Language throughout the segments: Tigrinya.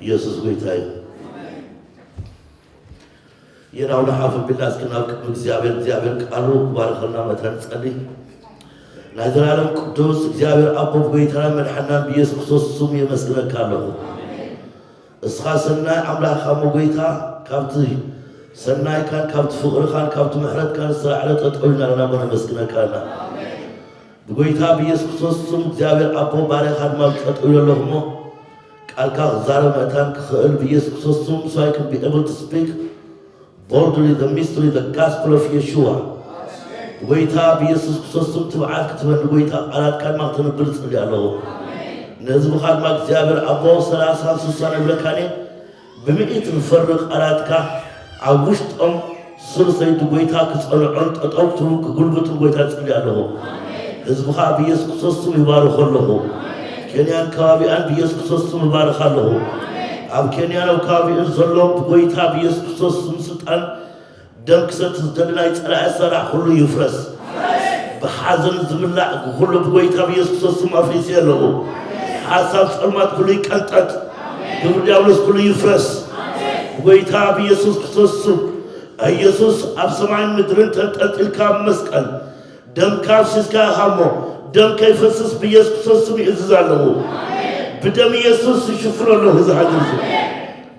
ኢየሱስ ጎይታ እዩ። የናውና ሓፍ ቢልና እስኪ ናብ ቅድሚ እግዚኣብሔር፣ እግዚኣብሔር ቃሉ ክባርኸልና መታን ንጸሊ። ናይ ዘላለም ቅዱስ እግዚኣብሔር ኣቦ፣ ብጎይታና መድሓናን ብኢየሱስ ክርስቶስ ስም የመስግነካ ኣለኹ። እስኻ ሰናይ ኣምላኽ እሞ ጎይታ፣ ካብቲ ሰናይካን ካብቲ ፍቕርኻን ካብቲ ምሕረትካን ዝተላዕለ ጠጠው ኢልና ኣለና እሞ ነመስግነካ ኣለና። ብጎይታ ብኢየሱስ ክርስቶስ ስም እግዚኣብሔር ኣቦ፣ ባርያኻ ድማ ጠጠው ኢለ ኣለኹ እሞ ቃልካ ክዛረብ መእታን ክኽእል ብኢየሱስ ክርስቶስ ስም፣ so I can be able to speak boldly the mystery, the gospel of Yeshua። ብጎይታ ብኢየሱስ ክርስቶስ ስም ትብዓት ክትበኒ ጎይታ፣ ቃላትካ ድማ ክተንብር እጽሊ ኣለኹ። ነዚ ብኻ ድማ እግዚኣብሔር ኣቦ ሰላሳን ስሳን ኣይብለካን እየ። ብምእንቲ ዝፈሪ ቃላትካ ኣብ ውሽጦም ስር ሰይዱ ጎይታ ክጸንዖን ጠጠው ክብሉ ክጉልብቱን ጎይታ እጽሊ ኣለኹ። ህዝብኻ ብኢየሱስ ክርስቶስ ስም ይባርኾ ኣለኹ። ኬንያን ከባቢኣን ብኢየሱስ ክርስቶስ ስም ይባርኽ ኣለኹ። ኣብ ኬንያን ኣብ ከባቢኡን ዘሎ ብጎይታ ብኢየሱስ ክርስቶስ ስም ስልጣን ደም ክሰቲ ዝደሊ ናይ ጸላኢ ኣሰራርሓ ኩሉ ይፍረስ። ብሓዘን ዝምላእ ኩሉ ብጎይታ ብኢየሱስ ክርስቶስ ስም ኣፍሪሰ ኣለኹ። ሓሳብ ጸልማት ኩሉ ይቀንጠጥ። ግብሪ ዲያብሎስ ኩሉ ይፍረስ። ብጎይታ ብኢየሱስ ክርስቶስ ስም። ኢየሱስ ኣብ ሰማይን ምድርን ተንጠልጢልካ ኣብ መስቀል ደምካ ኣፍሲስካ ኢኻ እሞ ደም ከይፈስስ ብኢየሱስ ክርስቶስ ስም ይእዝዝ ኣለኹ። ብደም ኢየሱስ ይሽፍኖ ኣለኹ እዚ ሃገር እዚ።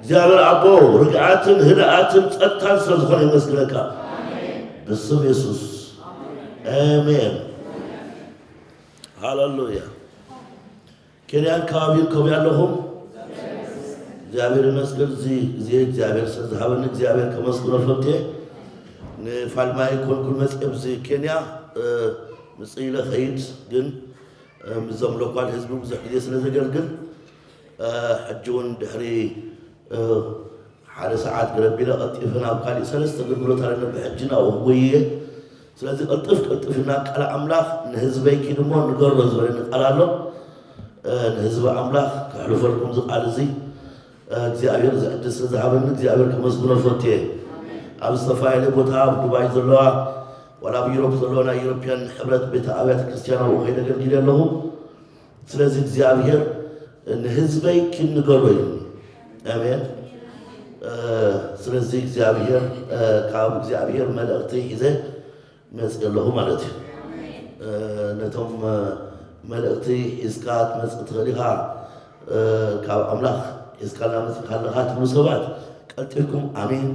እግዚኣብሔር ኣቦ ርግኣትን ህድኣትን ጸጥታን ስለ ዝኾነ የመስግነካ። ብስም የሱስ ኣሜን። ሃሌሉያ። ኬንያን ከባቢን ከመይ ኣለኹም? እግዚኣብሔር ይመስገን። እዚ ግዜ እግዚኣብሔር ስለ ዝሃበኒ እግዚኣብሔር ከመስግኖ ፈትየ። ንፋልማይ ኮንኩል መጽየ ኣብዚ ኬንያ፣ እ፣ ምጽእ ኢለ ኸይድ፣ ግን፣ እ፣ ምስዞም ሎኳል ህዝቢ ብዙሕ ግዜ ስለ ዘገልግል፣ እ፣ ሕጂ እውን ድሕሪ፣ እ፣ ሓደ ሰዓት ገለ ኣቢለ ቀልጢፈ ናብ ካሊእ ሰለስተ ኣገልግሎት ኣለኒ ብሕጂ ናብኡ ክጎይ እየ። ስለዚ ቅልጥፍ ቅልጥፍ ኢልና ቃል ኣምላኽ ንህዝበይ ኪድ እሞ ንገሮ ዝበለኒ ቃል ኣሎ። እ፣ ንህዝቢ ኣምላኽ ከሕልፈልኩም እዚ ቃል እዚ፣ እ፣ እግዚኣብሔር እዚ ዕድል ስለ ዝሃበኒ እግዚኣብሔር ከመስግኖ ፈትየ። ኣብ ዝተፈላለየ ቦታ ኣብ ዱባይ ዘለዋ ዋላ ኣብ ዩሮፕ ዘለዋ ናይ ዩሮፕያን ሕብረት ቤተ ኣብያተ ክርስቲያን ኣብኡ ከይደ ኣገልጊለ ኣለኹ። ስለዚ እግዚኣብሔር ንህዝበይ ኪድ ንገሮ ኢሉኒ። ኣሜን። እ፣ ስለዚ እግዚኣብሔር፣ እ፣ ካብ እግዚኣብሔር መልእኽቲ ሒዘ መጽእ ኣለኹ ማለት እዩ። እ፣ ነቶም፣ እ፣ መልእኽቲ ሒዝካ ትመጽእ ትኽእል ኢኻ፣ እ፣ ካብ ኣምላኽ ሒዝካልና መጽእካ ኣለኻ ትብሉ ሰባት ቀልጢፍኩም ኣሜን፣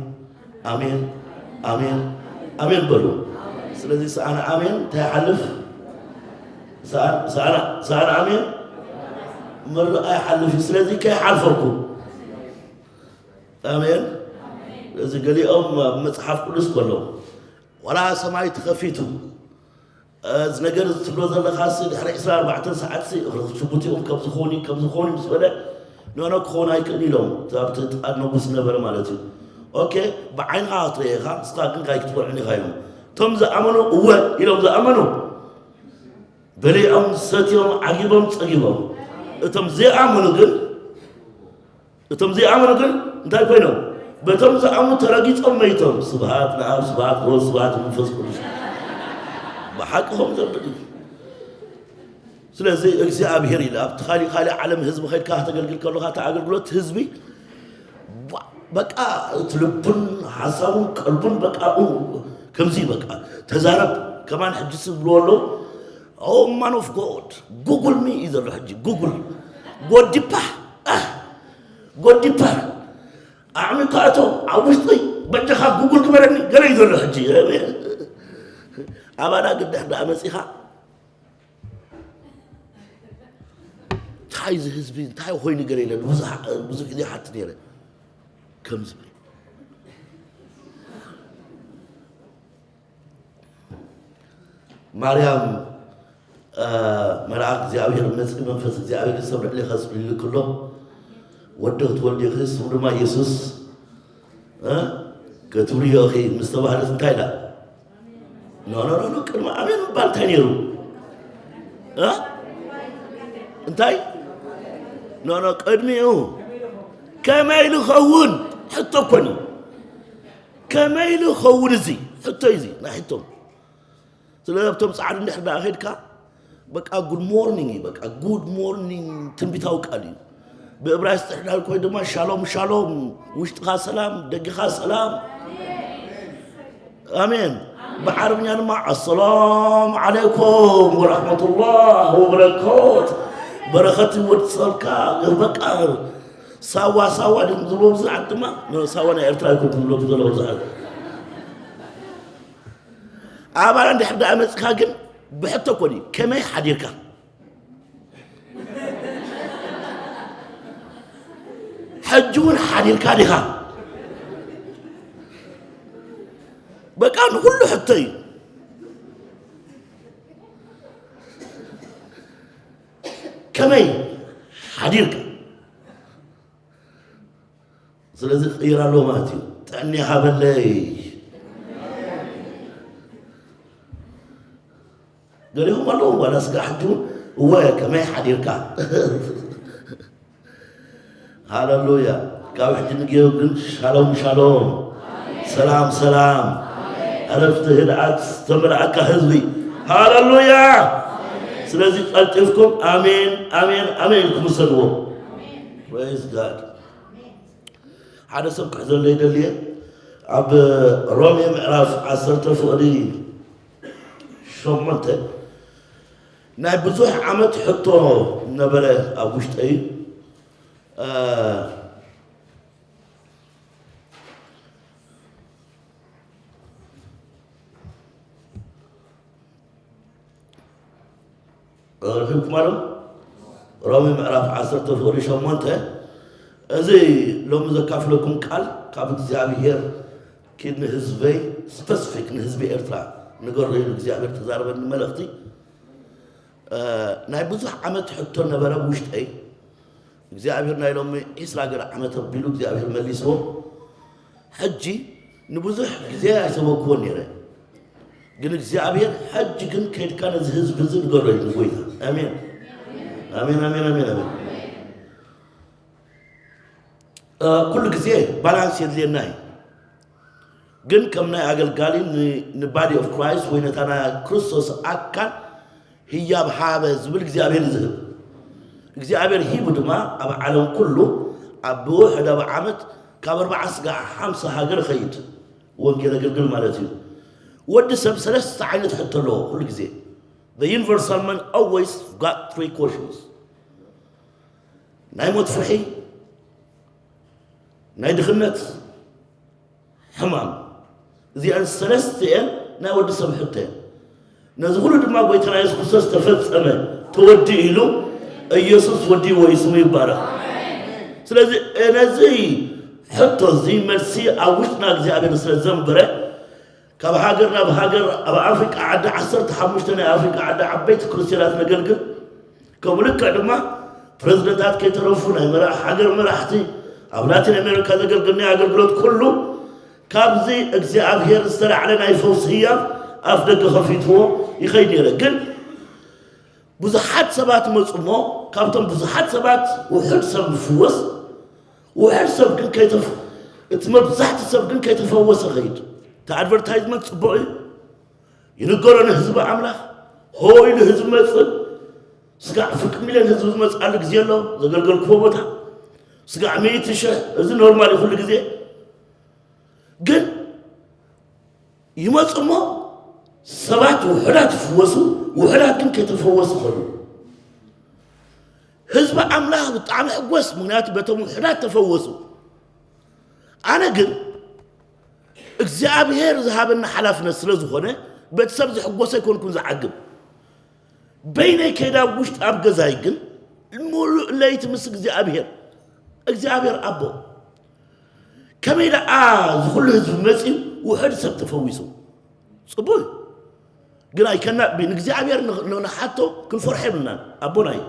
ኣሜን፣ ኣሜን፣ ኣሜን በሉ። ስለዚ ሰኣን ኣሜን እንታይ ይሓልፍ? ሰኣን፣ ሰኣን፣ ሰኣን ኣሜን ምርቓ ይሓልፍ እዩ። ስለዚ ከይሓልፈኩም። ኣሜን። እዚ ገሊኦም ኣብ መጽሓፍ ቅዱስ ከሎ ዋላ ሰማይ ተኸፊቱ፣ እዚ ነገር እዚ ትብሎ ዘለኻሲ ድሕሪ ዕስራን ኣርባዕተን ሰዓትሲ ሽጉጢኦም ከም ዝኾኑ፣ ከም ዝኾኑ ምስ በለ፣ ኖ፣ ኖ፣ ክኸውን ኣይክእልን ኢሎም። እቲ ኣብቲ ጥቓ ንጉስ ነበረ ማለት እዩ። ኦኬ፣ ብዓይንኻ ክትርእዮ ኢኻ፣ ንስኻ ግን ካይክትበልዕን ኢኻ ኢሎም። እቶም ዝኣመኑ እወ ኢሎም ዝኣመኑ፣ በሊዖም፣ ሰትዮም፣ ዓጊቦም፣ ጸጊቦም። እቶም ዘይኣመኑ ግን እቶም ዘይኣመኑ ግን እንታይ ኮይኖም? በቶም ዝኣምኑ ተረጊጾም መይቶም። ስብሃት ንኣብ፣ ስብሃት ንወልድ፣ ስብሃት ንመንፈስ ቅዱስ። ብሓቂ ከምኡ ዘብል እዩ። ስለዚ እግዚኣብሔር ኢለ ኣብቲ ካሊእ፣ ካሊእ ዓለም ህዝቢ ከድካ ከተገልግል ከለኻ፣ እቲ ኣገልግሎት ህዝቢ ባ-፣ በቃ እቲ ልቡን ሓሳቡን ቀልቡን በቃ ኡ፣ ከምዚ በቃ ተዛረብ። ከማን ሕጂ ዝብልዎ ኣለዉ፣ "Oh man of God, Google me" እዩ ዘሎ ሕጂ። ጉግል ጎዲፓ፣ ኣህ፣ ጎዲፓ፣ ኣዕሚካ እቶ ኣብ ውሽጢ በጃኻ ጉግል ግበረኒ ገለ እዩ ዘሎ ሕጂ። ኣባና ግዳሕ ደኣ መጺኻ እንታይ እዚ ህዝቢ እንታይ ኮይኑ ገለ ኢለ ብዙሕ፣ ብዙሕ ግዜ ሓትት ነይረ ከም ዝብል። ማርያም፣ እ፣ መልኣክ እግዚኣብሔር መጺኡ መንፈስ እግዚኣብሔር ሰብ ልዕሌኻ ጽሊሉ ከሎ ወዲ ክትወልዲ ኢኺ ስሙ ድማ ኢየሱስ፣ እ፣ ክትብልዮ ኢኺ ምስ ተባህለት እንታይ ኢላ? ኖ፣ ኖ፣ ኖ፣ ኖ፣ ቅድሚ ኣሜን ምባል እንታይ ነይሩ? እ? እንታይ? ኖ፣ ኖ፣ ቅድሚኡ ከመይ ኢሉ ኸውን? ሕቶ እኮ እዩ። ከመይ ኢሉ ኸውን እዚ? ሕቶ እዩ እዚ፣ ናይ ሕቶ። ስለ ኣብቶም ጻዕዱ እንድሕር ደኣ ኸድካ፣ በቃ ጉድ ሞርኒንግ እዩ፣ በቃ ጉድ ሞርኒንግ ትንቢታዊ ቃል እዩ። ብእብራይስጥ ሕዳር ኮይ ድማ ሻሎም ሻሎም፣ ውሽጥኻ ሰላም፣ ደጊኻ ሰላም። ኣሜን። ብዓረብኛ ድማ ኣሰላም ዓለይኩም ወራሕመቱላህ ወበረካቱ። በረኸት ይወድሰልካ። በቃ ሳዋ ሳዋ ድም ዝብሎ ብዙሓት ድማ፣ ሳዋ ናይ ኤርትራ ይኮንኩም ዝብሎ ዘሎ ብዙሓት። ኣባና እንድሕር ደኣ መጽኻ ግን ብሕቶ እኮ ድዩ፣ ከመይ ሓዲርካ? ሕጂ እውን ሓዲርካ ዲኻ? በቃ ንኹሉ ሕቶ እዩ። ከመይ ሓዲርካ? ስለዚ ክቕይር ኣለዎ ማለት እዩ። ጥዕና ይሃበለይ። ገሊኹም ኣለዉ ዋላ ስጋ ሕጂ እውን፣ እወ፣ ከመይ ሓዲርካ? ሃለሉያ። ካብ ሕጂ ንጌሩ ግን ሻሎም ሻሎም፣ ሰላም ሰላም፣ ዕረፍቲ ህድኣት ዝተመልኣካ ህዝቢ። ሃለሉያ። ስለዚ ቀልጢፍኩም ኣሜን ኣሜን ኣሜን ኢልኩም ውሰድዎ። Praise God። ሓደ ሰብ ክሕዘለይ ደልየ፣ ኣብ ሮሜ ምዕራፍ ዓሰርተ ፍቕዲ ሸሞንተ ናይ ብዙሕ ዓመት ሕቶ ነበረ ኣብ ውሽጠይ። እ፣ ርኺብኩም ኣሎ። ሮሜ ምዕራፍ ዓሰርተ ፍቕዲ ሸሞንተ። እዚ ሎሚ ዘካፍለኩም ቃል ካብ እግዚኣብሔር ኪድ ንህዝበይ፣ ስፐሲፊክ ንህዝቢ ኤርትራ ንገሮ ኢሉ እግዚኣብሔር ተዛረበኒ መልእኽቲ። እ፣ ናይ ብዙሕ ዓመት ሕቶ ነበረ ውሽጠይ። እግዚኣብሔር ናይ ሎሚ ዒስራ ገለ ዓመት ኣቢሉ እግዚኣብሔር መሊስዎ። ሕጂ ንብዙሕ ግዜ ኣይሰበክዎን ነይረ። ግን እግዚኣብሔር ሕጂ ግን ከይድካ ነዚ ህዝቢ እዚ ንገሮ ኢሉ ጎይታ። ኣሜን። ኣሜን፣ ኣሜን፣ ኣሜን፣ ኣሜን። እ፣ ኩሉ ግዜ ባላንስ የድልየና እዩ። ግን ከም ናይ ኣገልጋሊ ን-፣ ን body of Christ ወይ ነታ ናይ ክርስቶስ ኣካል ህያብ ሃበ ዝብል እግዚኣብሔር እዩ ዝህብ። እግዚኣብሔር ሂቡ ድማ ኣብ ዓለም ኩሉ ኣብ ብውሕድ ኣብ ዓመት ካብ ኣርብዓ ስጋዕ ሓምሳ ሃገር ይኸይድ ወንጌል የገልግል ማለት እዩ። ወዲ ሰብ ሰለስተ ዓይነት ሕቶ ኣለዎ ኩሉ ግዜ። The universal man always got three questions። ናይ ሞት ፍርሒ፣ ናይ ድኽነት፣ ሕማም። እዚኣን ሰለስቲኤን ናይ ወዲ ሰብ ሕቶ እየን። ነዚ ኩሉ ድማ ጎይታና የሱስ ክርስቶስ ተፈጸመ፣ ተወዲኡ ኢሉ ኢየሱስ ወዲእዎ እዩ፣ ስሙ ይባረኽ። ስለዚ ነዚ ሕቶ እዚ መልሲ ኣብ ውሽጥና እግዚኣብሔር ስለ ዘንበረ ካብ ሃገር ናብ ሃገር ኣብ ኣፍሪቃ ዓዲ ዓሰርተ ሓሙሽተ ናይ ኣፍሪቃ ዓዲ ዓበይቲ ክርስትያናት ነገልግል። ከምኡ ልክዕ ድማ ፕረዚደንታት ከይተረፉ ናይ መራ-፣ ሃገር መራሕቲ ኣብ ላቲን ኣሜሪካ ዘገልግል ናይ ኣገልግሎት ኩሉ ካብዚ እግዚኣብሔር ዝተላዕለ ናይ ፈውሲ ህያብ ኣፍ ደገ ከፊትዎ ይኸይድ ነይረ። ግን ብዙሓት ሰባት መጹ እሞ ካብቶም ብዙሓት ሰባት ውሑድ ሰብ ይፍወስ፣ ውሑድ ሰብ ግን ከይተፍ-፣ እቲ መብዛሕቲ ሰብ ግን ከይተፈወሰ ኸይድ። እቲ ኣድቨርታይዝመንት ጽቡቕ እዩ፣ ይንገሮ ንህዝቢ ኣምላኽ፣ ሆ ኢሉ ህዝቢ መጽእ። ስጋዕ ፍርቂ ሚልዮን ህዝቢ ዝመጽኣሉ ግዜ ኣሎ፣ ዘገልገልክዎ ቦታ። ስጋዕ ሚእቲ ሽሕ፣ እዚ ኖርማል እዩ ኩሉ ግዜ። ግን ይመጹ እሞ ሰባት ውሑዳት ይፍወሱ፣ ውሑዳት ግን ከይተፈወሱ ኸዱ። ህዝቢ ኣምላኽ ብጣዕሚ ሕጎስ፣ ምኽንያቱ በቶም ውሑዳት ተፈወሱ። ኣነ ግን እግዚኣብሔር ዝሃበኒ ሓላፍነት ስለ ዝኾነ በቲ ሰብ ዝሕጎስ ኣይኮንኩን ዝዓግብ። በይነይ ከይዳ ውሽጢ ኣብ ገዛይ ግን ሙሉእ ለይቲ ምስ እግዚኣብሔር፣ እግዚኣብሔር ኣቦ፣ ከመይ ደኣ እዚ ኩሉ ህዝቢ መጺኡ ውሑድ ሰብ ተፈዊሱ? ጽቡቅ። ግን I cannot be፣ ንእግዚኣብሔር ን-፣ ን-፣ ንሓቶ ክንፈርሖ የብልናን። ኣቦና እዩ።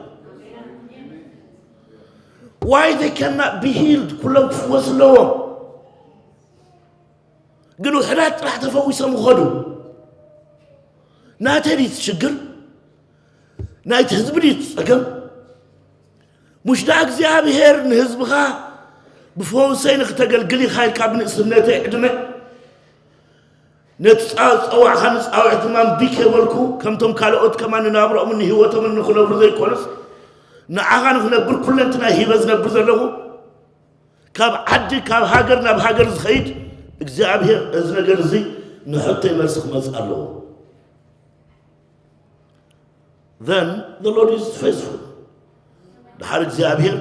Why they cannot be healed? ኩሎም ክፍወሱ ኣለዎም። ግን ውሕዳት ጥራሕ ተፈዊሶም ይኸዱ። ናተይ ድዩ እቲ ሽግር? ናይቲ ህዝቢ ድዩ እቲ ጸገም? ሙሽ ደኣ እግዚኣብሔር ንህዝብኻ ብፈውሰይ ንኽተገልግል ኢኻ ኢልካ ብንእስነተይ ዕድመ ነቲ ጻ-፣ ዝጸዋዕኻኒ ጻውዒት ድማ እምቢ ከይበልኩ፣ ከምቶም ካልኦት ከማን ንናብርኦምን ንህይወቶምን ንኽነብሩ ዘይኮነስ፣ ንዓኻ ንኽነብር ኩለንትናይ ሂበ ዝነብር ዘለኹ፣ ካብ ዓዲ ካብ ሃገር ናብ ሃገር ዝኸይድ እግዚኣብሔር፣ እዚ ነገር እዚ ንሕቶይ መልሲ ክመጽእ ኣለዎ። Then the Lord is faithful። ድሓር እግዚኣብሔር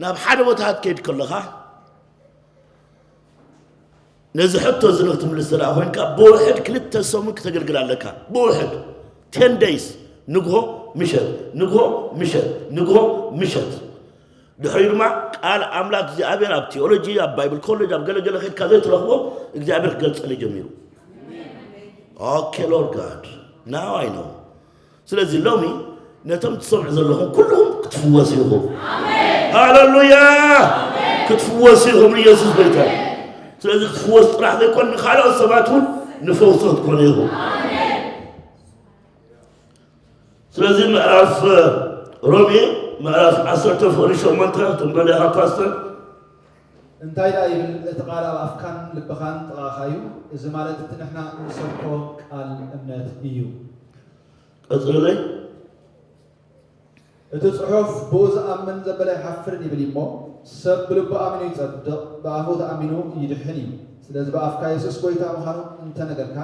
ናብ ሓደ ቦታ ክትከይድ ከለኻ፣ ነዚ ሕቶ እዚ ንክትምልስ ዘላ ኮይንካ፣ ብውሕድ ክልተ ሰሙን ክተገልግል ኣለካ። ብውሕድ ten days፣ ንግሆ ምሸት፣ ንግሆ ምሸት፣ ንግሆ ምሸት። ድሕሪኡ ድማ ቃል ኣምላኽ እግዚኣብሔር ኣብ ቴዎሎጂ፣ ኣብ ባይብል ኮሌጅ፣ ኣብ ገለገለ ከድካ ዘይትረኽቦ እግዚኣብሔር ክገልጸለይ ጀሚሩ። Okay Lord God, now I know። ስለዚ ሎሚ ነቶም ትሰምዑ ዘለኹም ኩልኹም ክትፍወሱ ኢኹም። ሃለሉያ! ክትፍወሱ ኢኹም። ኢየሱስ ጎይታ። ስለዚ ክትፍወስ ጥራሕ ዘይኮን፣ ንኻልኦት ሰባት እውን ንፈውሲ ክትኮኑ ኢኹም። ስለዚ ምዕራፍ ሮሜ ምዕራፍ ዓሰርተ ፍቕሪ ሸሞንተ ትንበል ኢኻ ፓስተር። እንታይ ደኣ ይብል? እቲ ቃል ኣብ ኣፍካን ልብኻን ጥቓኻ እዩ። እዚ ማለት እቲ ንሕና እንሰብኮ ቃል እምነት እዩ። ቀጽለለይ። እቲ ጽሑፍ ብኡ ዝኣምን ዘበለ ኣይሓፍርን ይብል እሞ፣ ሰብ ብልቡ ኣሚኑ ይጸድቕ፣ ብኣፉ ተኣሚኑ ይድሕን እዩ። ስለዚ ብኣፍካ የሱስ ጐይታ ምዃኑ እንተነገርካ፣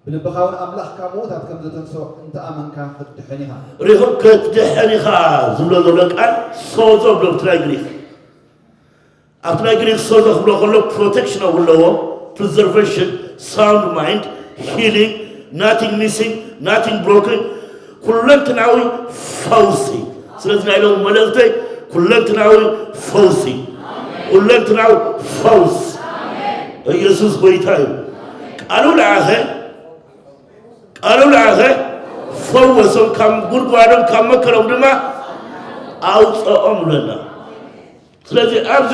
ብልብኻ እውን ኣምላኽ ካብ ምዉታት ከም ዘተንስኦ እንተኣመንካ ክትድሕን ኢኻ። ሪኹም ክትድሕን ኢኻ ዝብሎ ዘሎ ቃል ሶዞ ብሎ ብትራይ ግሪክ ኣብቲ ናይ ግሪክ ሶዞ ክብሎ ከሎ ፕሮቴክሽን ኣለዎ። ፕሪዘርቬሽን፣ ሳውንድ ማይንድ፣ ሂሊንግ፣ ናቲንግ ሚሲንግ፣ ናቲንግ ብሮክን፣ ኩለንትናዊ ፈውሲ። ስለዚ ናይ ሎም መልእክተይ ኩለንትናዊ ፈውሲ፣ ኩለንትናዊ ፈውስ። ኢየሱስ ጎይታ እዩ። ቃሉ ለኣኸ ቃሉ ለኣኸ ፈወሶም፣ ካብ ጉድጓዶም ካብ መከሮም ድማ ኣውፀኦም ይብለና። ስለዚ ኣብዚ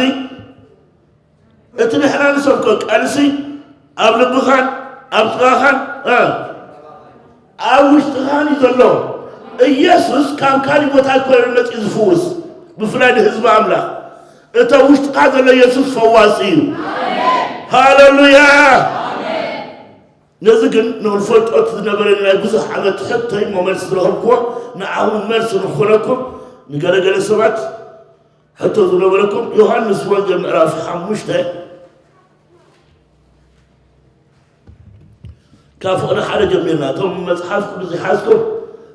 እቲ ንሕና ንሰብኮ ቃልሲ ኣብ ልብኻን ኣብ ጥቓኻን እ ኣብ ውሽጥኻን እዩ ዘሎ። ኢየሱስ ካብ ካሊእ ቦታ ኣይኮነን መፂኡ ዝፍውስ፣ ብፍላይ ንህዝቢ ኣምላኽ። እቲ ኣብ ውሽጥኻ ዘሎ ኢየሱስ ፈዋሲ እዩ። ሃለሉያ። ነዚ ግን ንኽንፈልጦ እቲ ዝነበረኒ ናይ ብዙሕ ዓመት ሕቶይ እሞ መልሲ ዝረኸብክዎ፣ ንዓኹም መልሲ ንክኾነኩም፣ ንገለገለ ሰባት ሕቶ ዝነበረኩም፣ ዮሃንስ ወንጌል ምዕራፍ ሓሙሽተ ካብ ፍቕሪ ሓደ ጀሚርና፣ እቶም መጽሓፍ ቅዱስ ዝሓዝኩም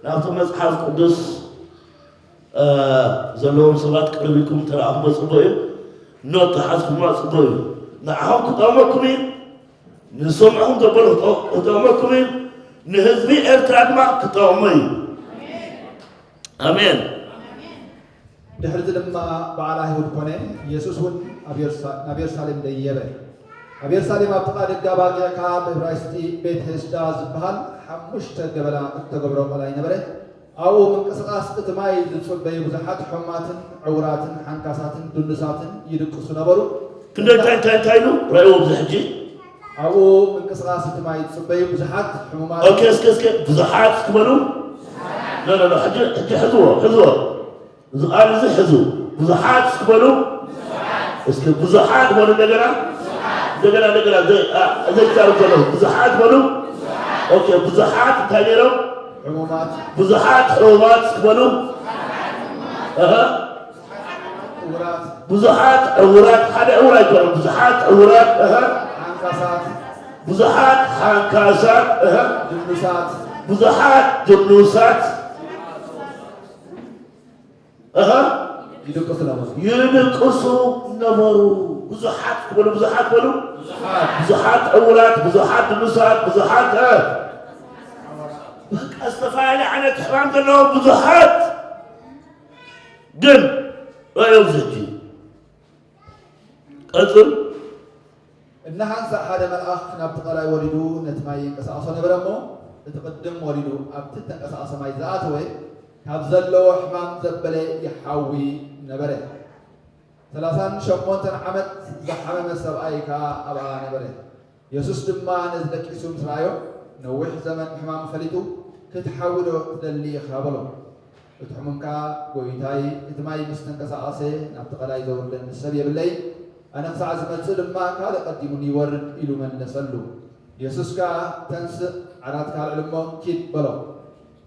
ናብቲ መጽሓፍ ቅዱስ ዘለዎም ሰባት ቅርብ ኢልኩም ተረኣኹሞ ጽቡቕ እዩ። ኖት ተሓዝኩማ ጽቡቕ እዩ። ንዓኹም ክጠቕመኩም እዩ። ንሰምዕኹም ዘበሉ ክጠቕመኩም እዩ። ንህዝቢ ኤርትራ ድማ ክጠቕሞ እዩ። ኣሜን። ድሕርዚ ድማ በዓል ኣይሁድ ኮነ። ኢየሱስ እውን ኣብ የሩሳ- ናብ የሩሳሌም ደየበ። ኣብ የሩሳሌም ኣብ ጥቓ ደጋ ባቂዕ ከኣ ብዕብራይስጢ ቤት ሄስዳ ዝበሃል ሓሙሽተ ገበላ እተገብሮ ቀላይ ነበረ። ኣብኡ ምንቅስቓስ እቲ ማይ ዝጽበዩ ብዙሓት ሕሙማትን ዕውራትን ሓንካሳትን ድኑሳትን ይድቅሱ ነበሩ። ክንደይ እንታይ እንታይ እንታይ ኢሉ ረእዎ ኣብዚ ሕጂ ኣብኡ ምንቅስቓስ እቲ ማይ ዝጽበዩ ብዙሓት ሕሙማትን ኦኬ እስከ እስከ ብዙሓት ክበሉ ኖ ኖ ኖ ሕጂ ሕጂ ሕዝዎ ሕዝዎ እዚ ቃል እዚ ሕዙ። ብዙሓት እስኪ በሉ። እስኪ ብዙሓት በሉ እንደገና። እንደገና እንደገና ዘይዛረብ ዘለኹ ብዙሓት በሉ። ኦኬ ብዙሓት እንታይ ነይሮም? ብዙሓት ሕሙማት እስኪ በሉ። ብዙሓት ዕውራት ሓደ ዕውር ኣይኮነን። ብዙሓት ዕውራት ብዙሓት ሓንካሳት ብዙሓት ድኑሳት ብዙሓት ድኑሳት ይድቅሱ ነበሩ። ይድቅሱ ነበሩ። ብዙሓት በሉ፣ ብዙሓት በሉ። ብዙሓት ዕውራት፣ ብዙሓት ድኑሳት፣ ብዙሓት እ፣ በቃ ዝተፈላለየ ዓይነት ሕማም ዘለዎም ብዙሓት። ግን ረእዮም እዚ ሕጂ ቀጽል። እናሓንሳእ ሓደ መልኣኽ ናብቲ ቀላይ ወሪዱ ነቲ ማይ የንቀሳቕሶ ነበረ እሞ፣ እቲ ቅድም ወሪዱ ኣብቲ እተንቀሳቐሰ ማይ ዝኣተወ፣ ካብ ዘለዎ ሕማም ዘበለ ይሓዊ ነበረ። ሰላሳን ሸሞንተን ዓመት ዝሓመመ ሰብኣይ ከኣ ኣብኣ ነበረ። የሱስ ድማ ነዚ ደቂሱ ምስ ረኣዮ፣ ነዊሕ ዘመን ሕማሙ ፈሊጡ፣ ክትሓዊ ዶ ትደሊ ኢኻ? በሎ። እቲ ሕሙም ከኣ፣ ጐይታይ፣ እቲ ማይ ምስ ተንቀሳቐሰ ናብቲ ቀላይ ዘውርደኒ ሰብ የብለይን፣ ኣነ ክሳዕ ዝመጽእ ድማ ካልእ ቀዲሙኒ ይወርድ ኢሉ መለሰሉ። የሱስ ከኣ፣ ተንስእ፣ ዓራትካ ኣልዕል እሞ ኪድ በሎ።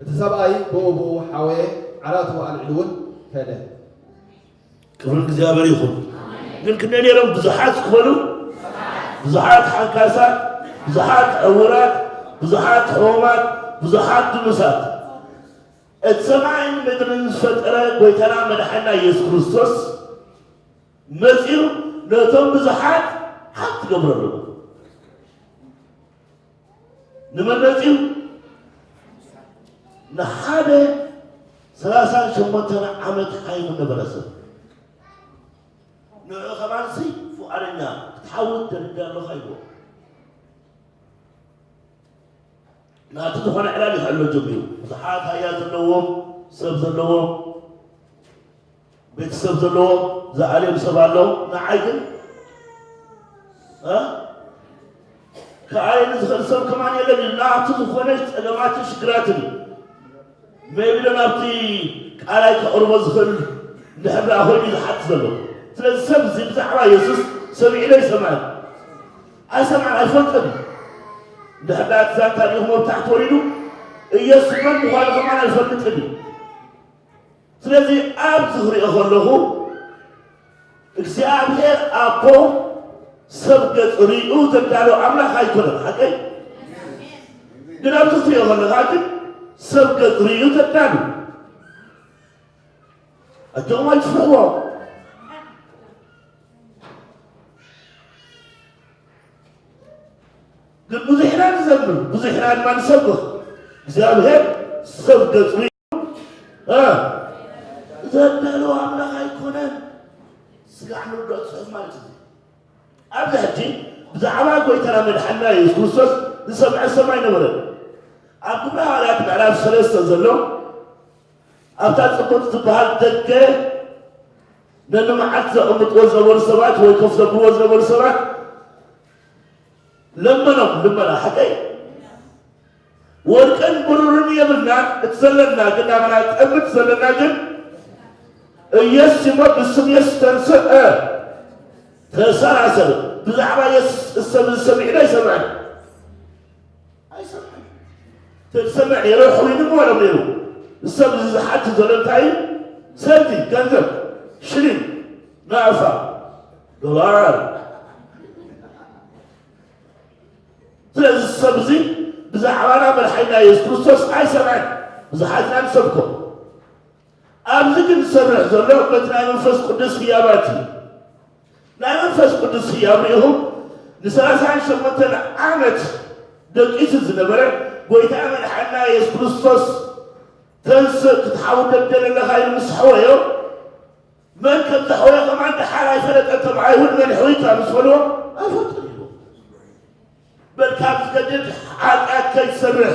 እቲ ሰብኣይ ብኡ ብኡ ሓወየ፣ ዓራቱ ኣልዒሉ እውን ከደ። ክብሪ እግዚኣብሔር ይኹን። ግን ክንደይ ነይሮም? ብዙሓት ክበሉ፣ ብዙሓት ሓንካሳት፣ ብዙሓት ዕውራት፣ ብዙሓት ሕሙማት፣ ብዙሓት ድኑሳት። እቲ ሰማይን ምድርን ዝፈጠረ ጎይታና መድሓና ኢየሱስ ክርስቶስ መጺኡ ነቶም ብዙሓት ሓንቲ ክገብረሎም። ንመን መጺኡ? ንሓደ ሰላሳን ሸሞንተን ዓመት ሓይሙ ነበረ ሰብ። ንዑ ከማንሲ ፍቓደኛ ክትሓውት ደልዳ ኣለኻ ኢልዎ። ናቱ ዝኾነ ዕላል ይኽዕሎ ጀሚሩ። ብዙሓት ሃያ ዘለዎም፣ ሰብ ዘለዎም፣ ቤተሰብ ዘለዎም ዝኣልዮም ሰብ ኣለዉ። ንዓይ ግን፣ እ? ክኣልየኒ ዝኽእል ሰብ ከማን የለን እዩ። ናቱ ዝኾነ ጸገማትን ሽግራትን እዩ። maybe ዶ ናብቲ ቃላይ ከቕርቦ ዝኽእል እንድሕር ደኣ ኮይኑ እዩ ዝሓት ዘሎ። ስለዚ ሰብ እዚ ብዛዕባ የሱስ ሰሚዑ ዶ ይሰምዐን? ኣይሰምዐን፣ ኣይፈልጥን እዩ። እንድሕር ደኣ እቲ ዛንታ ርኢኹሞ ኣብ ታሕቲ ወሪዱ፣ ኢየሱስ መን ምዃኑ ከማን ኣይፈልጥን እዩ። ስለዚ ኣብዚ ክሪኦ ከለኹ እግዚኣብሔር ኣቦ ሰብ ገጽ ርእዩ ዘዳሎ ኣምላኽ ኣይኮነን። ሓቀይ ግን ኣብዚ ክትሪኦ ከለኻ ግን ሰብ ገጽ ርእዩ ዘዳሉ ኣጆኹም ኣይትፍርሕዎ። ግን ብዙሕ ኢና ንዘምር፣ ብዙሕ ኢና ድማ ንሰብኽ። እግዚኣብሔር ሰብ ገጽ ርእዩ እ፣ ዘዳለወ ኣምላኽ ኣይኮነን። ስጋዕ ንርድኦ ጽሑፍ ማለት እዩ። ኣብዚ ሕጂ ብዛዕባ ጎይታና መድሓንና የሱስ ክርስቶስ ዝሰምዐ ሰብ ኣይነበረን። ኣብ ግብረ ሃዋርያት ምዕራፍ ሰለስተ ዘሎ ኣብታ ጽቡቕ ዝበሃል ደገ ነንመዓልቲ ዘቐምጥዎ ዝነበሩ ሰባት ወይ ኮፍ ዘብልዎ ዝነበሩ ሰባት ለመኖም ልመና ሓቀይ ወርቅን ብሩርን የብልና፣ እቲ ዘለና ግን ናባና ጠምት ዘለና ግን ኢየሱስ እሞ ብስም ኢየሱስ ተንስእ ተሰራሰር። ብዛዕባ ኢየሱስ ሰብ ዝሰሚዕ ዶ ኣይሰምዕን? ኣይሰምዕን። ተዝሰምዕ ነይሩ ሕዊኑ ምበሎም ነይሩ። ሰብ ዝሓት ዘሎ እንታይ እዩ? ሰንቲ፣ ገንዘብ፣ ሽሊን፣ ናእፋ፣ ዶላር። ስለዚ ሰብ እዚ ብዛዕባና መድሓኒና የሱስ ክርስቶስ ኣይሰምዐን። ብዙሓት ኢና ንሰብኮ። ኣብዚ ግን ዝሰርሕ ዘሎ በቲ ናይ መንፈስ ቅዱስ ህያባት እዩ። ናይ መንፈስ ቅዱስ ህያብ ርኢኹም ንሰላሳን ሸሞንተን ዓመት ደቂሱ ዝነበረ ጎይታ መድሓኒና የሱስ ክርስቶስ ተንስእ ክትሓውት ደደለኻ ኢሉ ምስ ሓወዮ መን ከም ዘሕወዮ ከማን ደሓር ኣይፈለጠን። እቶም ኣይሁድ መን ሕውይካ ምስ በልዎ ኣይፈልጥን ኢሉ በል ካብ ዝገድድ ሓጢኣት ከይትሰርሕ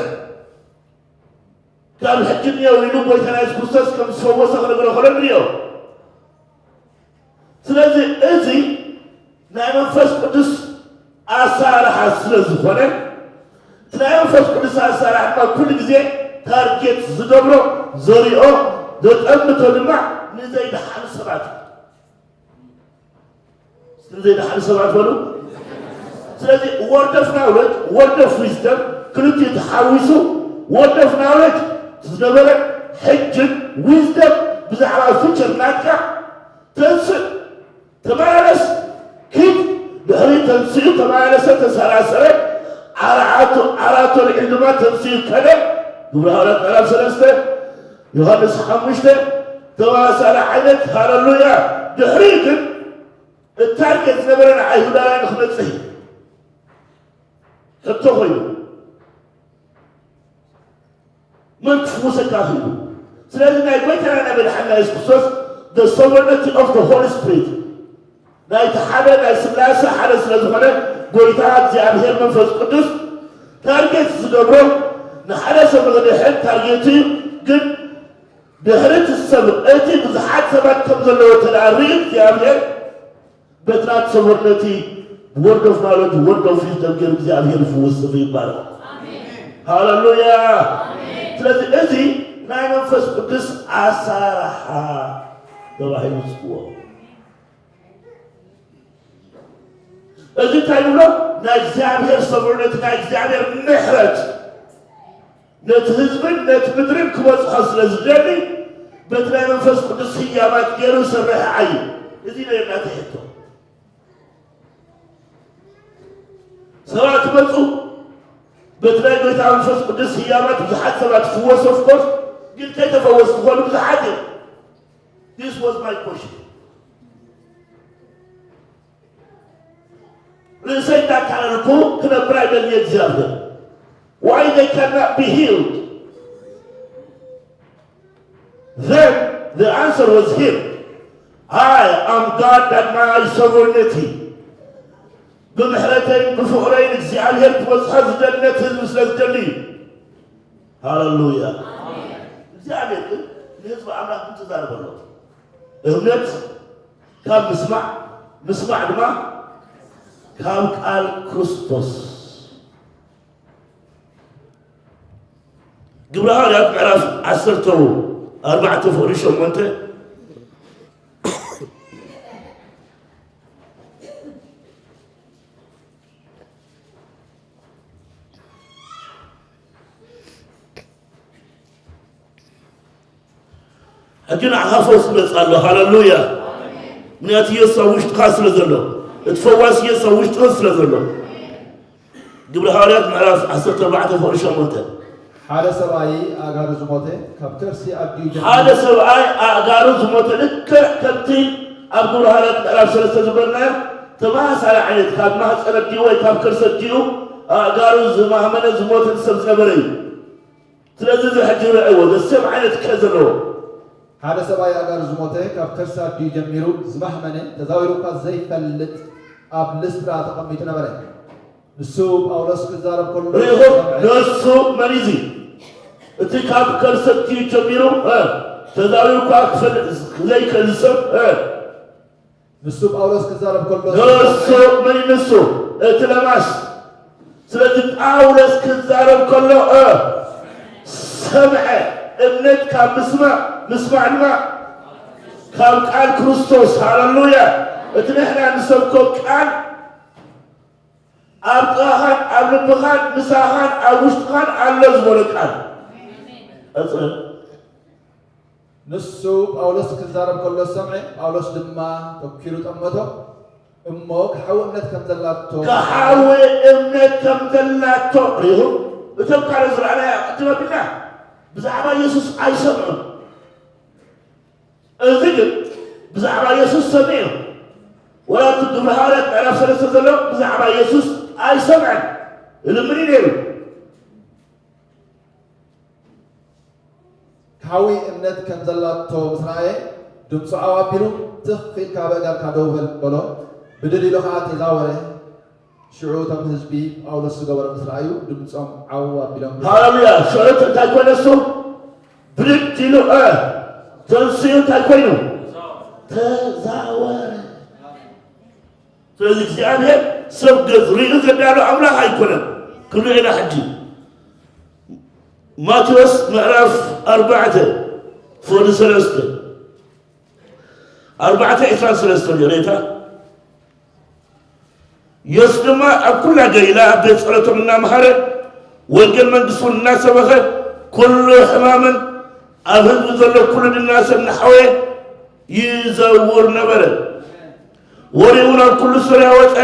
ካብ ሕጂ እኒኦ ኢሉ ጎይታና የሱስ ክርስቶስ ከም ዝፈወሰ ክነግሮ ከሎ ንሪኦ። ስለዚ እዚ ናይ መንፈስ ቅዱስ ኣሰራርሓ ስለ ዝኾነ እቲ ናይ መንፈስ ቅዱስ ኣሰራርሓ ድማ ኩሉ ግዜ ታርጌት ዝገብሮ ዘሪኦ ዘጠምቶ ድማ ንዘይደሓኑ ሰባት እዩ። እስቲ ዘይደሓኑ ሰባት በሉ። ስለዚ word of knowledge word of wisdom ክልቲኡ ተሓዊሱ word of knowledge ዝነበረ ሕጅን wisdom ብዛዕባ future ናትካ ተንስእ ተመላለስ ኪድ ድሕሪ ተንስኡ ተመላለሰ ተሰራሰረ ዓራዓቱ ዓራቶ ልዒል ድማ ተንስኡ ከደ ግብረ ሃዋርያት ምዕራፍ ሰለስተ ዮሃንስ ሓሙሽተ ተመሳሳሊ ዓይነት ሃለሉያ ድሕሪ ግን እታርጌት ዝነበረ ንኣይሁዳውያን ክመጽእ እዩ። ሕቶ ኮይኑ መን ክፍውሰካ ክኢሉ? ስለዚ ናይ ጎይታና ናይ መድሓንና የሱስ ክርስቶስ the sovereignty of the Holy Spirit ናይቲ ሓደ ናይ ስላሴ ሓደ ስለ ዝኾነ ጎይታ እግዚኣብሔር መንፈስ ቅዱስ ታርጌት ዝገብሮ ንሓደ ሰብ ንክድሕን ታርጌቱ እዩ። ግን ድሕሪ እቲ ሰብ እቲ ብዙሓት ሰባት ከም ዘለዎ ተደኣ ርኢ እግዚኣብሔር በትራት ሰቦርነቲ word of knowledge word of wisdom ገይሩ እግዚኣብሔር ይፍውስ ስሙ ይባረክ። ሃለሉያ። ስለዚ እዚ ናይ መንፈስ ቅዱስ ኣሰራርሓ ተባሂሉ ይፅውዖ። እዚ እንታይ ንብሎ? ናይ እግዚኣብሔር ሰቦርነቲ ናይ እግዚኣብሔር ምሕረት ነቲ ህዝብን ነቲ ምድርን ክበፅሖ ስለ ዝደሊ በቲ ናይ መንፈስ ቅዱስ ህያባት ገይሩ ዝሰርሕ ዓዩ። እዚ ነው የእናተ ሕቶ። ሰባት መፁ፣ በቲ ናይ ጎይታ መንፈስ ቅዱስ ህያባት ብዙሓት ሰባት ፍወሱ። Of course፣ ግን ከይተፈወሱ ዝኾኑ ብዙሓት እዮም። This was my question። ርእሰይ እንዳታለልኩ ክነብር ኣይደልየ እግዚኣብሔር። Why they cannot be healed? Then the answer was here. I am God that my sovereignty. ብምሕረተይን ብፍቕረይን እግዚኣብሔር ክበዝሖ ዝደሊ ነቲ ህዝቢ ስለ ዝደሊ እዩ። ሃለሉያ። እግዚኣብሔር ግን ንህዝቢ ኣምላኽ ግን ተዛረበ ኣሎ። እምነት ካብ ምስማዕ፣ ምስማዕ ድማ ካብ ቃል ክርስቶስ። ግብረ ሃዋርያት ምዕራፍ ዓሰርተ ኣርባዕተ ፍቕሪ ሸሞንተ። ሕጂ ንዓኻ ፈውስ ይመጽእ ኣሎ። ሃለሉያ። ምክንያቱ ኢየሱስ ኣብ ውሽጥኻ ስለ ዘሎ፣ እቲ ፈዋስ ኢየሱስ ኣብ ውሽጥኻ ስለ ዘሎ። ግብረ ሃዋርያት ምዕራፍ ዓሰርተ ኣርባዕተ ፍቕሪ ሸሞንተ። ሓደ ሰብኣይ ኣእጋሩ ዝሞተ ካብ ከርሲ ኣዲኡ ጀሚሩ። ሓደ ሰብኣይ ኣእጋሩ ዝሞተ፣ ልክዕ ከምቲ ኣብ ግብረ ሃዋርያት ምዕራፍ ሰለስተ ዝበልናዮ ተመሳሳሊ ዓይነት፣ ካብ ማህፀን ኣዲኡ ወይ ካብ ከርሲ ኣዲኡ ኣእጋሩ ዝማህመነ ዝሞተ ሰብ ዝነበረ እዩ። ስለዚ እዚ ሕጂ ንርኣይዎ፣ ዘሰብ ዓይነት ከ ዘለዎ። ሓደ ሰብኣይ ኣእጋሩ ዝሞተ ካብ ከርሲ ኣዲኡ ጀሚሩ ዝማህመነ፣ ተዛዊሩ እኳ ዘይፈልጥ ኣብ ልስትራ ተቐሚጡ ነበረ። ንሱ ጳውሎስ ክዛረብ ከሎ ርኢኹም፣ ሰምዐ። ንሱ መን እዩ እዚ? እቲ ካብ ከርሲ ኣዲኡ ጀሚሩ፣ እ፣ ተዛዊሩ እኳ ክፈልጥ ዘይክእል ሰብ፣ እ፣ ንሱ ጳውሎስ ክዛረብ ከሎ ንሱ፣ መን እዩ ንሱ? እቲ ለማስ። ስለዚ ጳውሎስ ክዛረብ ከሎ፣ እ፣ ሰምዐ። እምነት ካብ ምስማዕ፣ ምስማዕ ድማ ካብ ቃል ክርስቶስ። ሃለሉያ። እቲ ንሕና ንሰብኮ ቃል ኣብ ጥቓኻን ኣብ ልብኻን ምሳኻን ኣብ ውሽጥኻን ኣሎ ዝበሎ ቃል። ቀጽል። ንሱ ጳውሎስ ክዛረብ ከሎ ሰምዐ፣ ጳውሎስ ድማ ተኪሩ ጠመቶ፣ እሞ ክሓዊ እምነት ከም ዘላቶ ክሓዊ እምነት ከም ዘላቶ ርኢኹም። እቶም ካልኦት ዝረኣናዮ ቅድም ኣቢልና ብዛዕባ የሱስ ኣይሰምዑን። እዚ ግን ብዛዕባ የሱስ ሰሚዑ። ወላ እቲ ግብረ ሃዋርያት ምዕራፍ ሰለስተ ዘሎ ብዛዕባ የሱስ ኣይሰምዐን። እልምን እዩ ነይሩ። ክሓዊ እምነት ከም ዘላቶ ምስ ረኣየ፣ ድምፁ ዓው ኣቢሉ፣ "ትኽ ኢልካ ኣብ ኣእጋርካ ደው በል" በሎ። ብድድ ኢሉ ኸዓ ተዛወረ። ሽዑ እቶም ህዝቢ ጳውሎስ ዝገበሮ ምስ ረኣዩ፣ ድምፆም ዓው ኣቢሎም። ሃሌሉያ! ሽዑ እንታይ ኮነ እሱ? ብድድ ኢሉ፣ እ፣ ተንሲኡ እንታይ ኮይኑ? ተዛወረ። ስለዚ እግዚኣብሔር ሰብ ገዝ ሪኡ ዘዳሎ ኣምላኽ ኣይኮነን። ክንሪኦ ኢና ሕጂ። ማቴዎስ ምዕራፍ ኣርባዕተ ፍቕዲ ሰለስተ፣ ኣርባዕተ ዕስራን ሰለስተን እዩ ሬታ። ኢየሱስ ድማ ኣብ ኩላ ገሊላ ኣብ ቤት ጸሎቶም እናመሃረ ወንጌል መንግስቲ እውን እናሰበኸ ኩሉ ሕማምን ኣብ ህዝቢ ዘሎ ኩሉ ድናሰ እናሓወየ ይዘውር ነበረ። ወሬ እውን ኣብ ኩሉ ሶርያ ወጸ።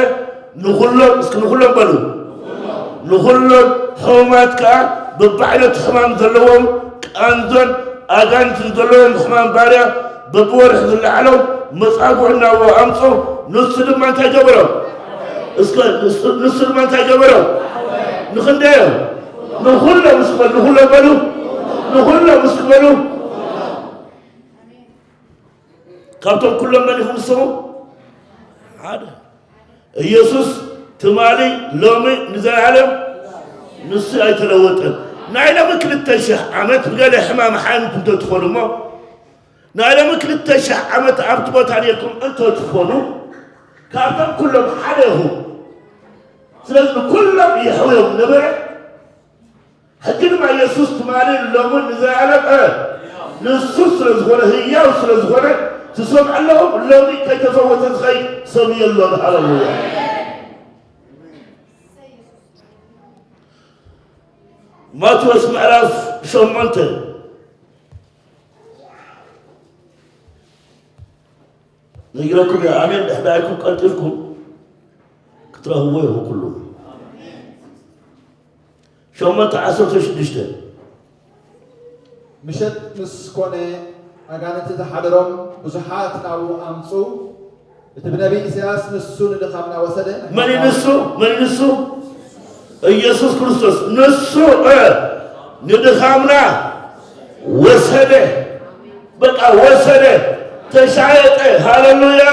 ንኹሎም፣ እስኪ ንኹሎም በሉ። ንኹሎም ሕሙማት ከኣ፣ በብዓይነቱ ሕማም ዘለዎም፣ ቃንዞን ኣጋንንትን ዘለዎም ሕማም ባርያ፣ በብወርሒ ዝለዓሎም መጻጉዕ እናበሉ ኣምጹ። ንሱ ድማ እንታይ ገበሮም? እስከ ንሱ፣ ንሱ ድማ እንታይ ገበሮም? ንኽንደዮም? ንኹሎም እስኪ በሉ፣ ንኹሎም በሉ። ንኹሎም እስኪ በሉ። ካብቶም ኩሎም መን ኢኹም ንስኹም? ሓደ። ኢየሱስ ትማሊ፣ ሎሚ፣ ንዘለዓለም ንሱ ኣይተለወጠን። ናይ ሎሚ ክልተ ሽሕ ዓመት ብገለ ሕማም ሓሚምኩም እንተትኾኑ እሞ፣ ናይ ሎሚ ክልተ ሽሕ ዓመት ኣብቲ ቦታ ኔርኩም እንተትኾኑ፣ ካብቶም ኩሎም ሓደ ኢኹም። ስለዚ ንኩሎም የሕውዮም ነበረ። ሕጂ ድማ ኢየሱስ ትማሊ፣ ሎምን ንዘለዓለም፣ እ፣ ንሱ ስለ ዝኾነ፣ ህያው ስለ ዝኾነ፣ ትሰምዑ ኣለኹም። ሎሚ ከይተፈወሰ ዝኸይድ ሰብ የሎን። ሃሌሉያ። ማቴዎስ ምዕራፍ ሸሞንተ። ነጊረኩም እየ፣ ኣሜን ድሕዳይኩም ቀልጢፍኩም ክትረኽብዎ ኢኹም ኩሉ። ሸሞንተ ዓሰርተ ሽዱሽተ። ምሸት ምስ ኮነ፣ ኣጋንንቲ ዝሓደሮም ብዙሓት ናብኡ ኣምጹ። እቲ ብነቢይ ኢሳያስ፣ "ንሱ ንድኻምና ወሰደ፣ መን እዩ ንሱ? መን እዩ ንሱ? ኢየሱስ ክርስቶስ። ንሱ፣ እ፣ ንድኻምና ወሰደ። በቃ ወሰደ። ተሻየጠ። ሃሌሉያ።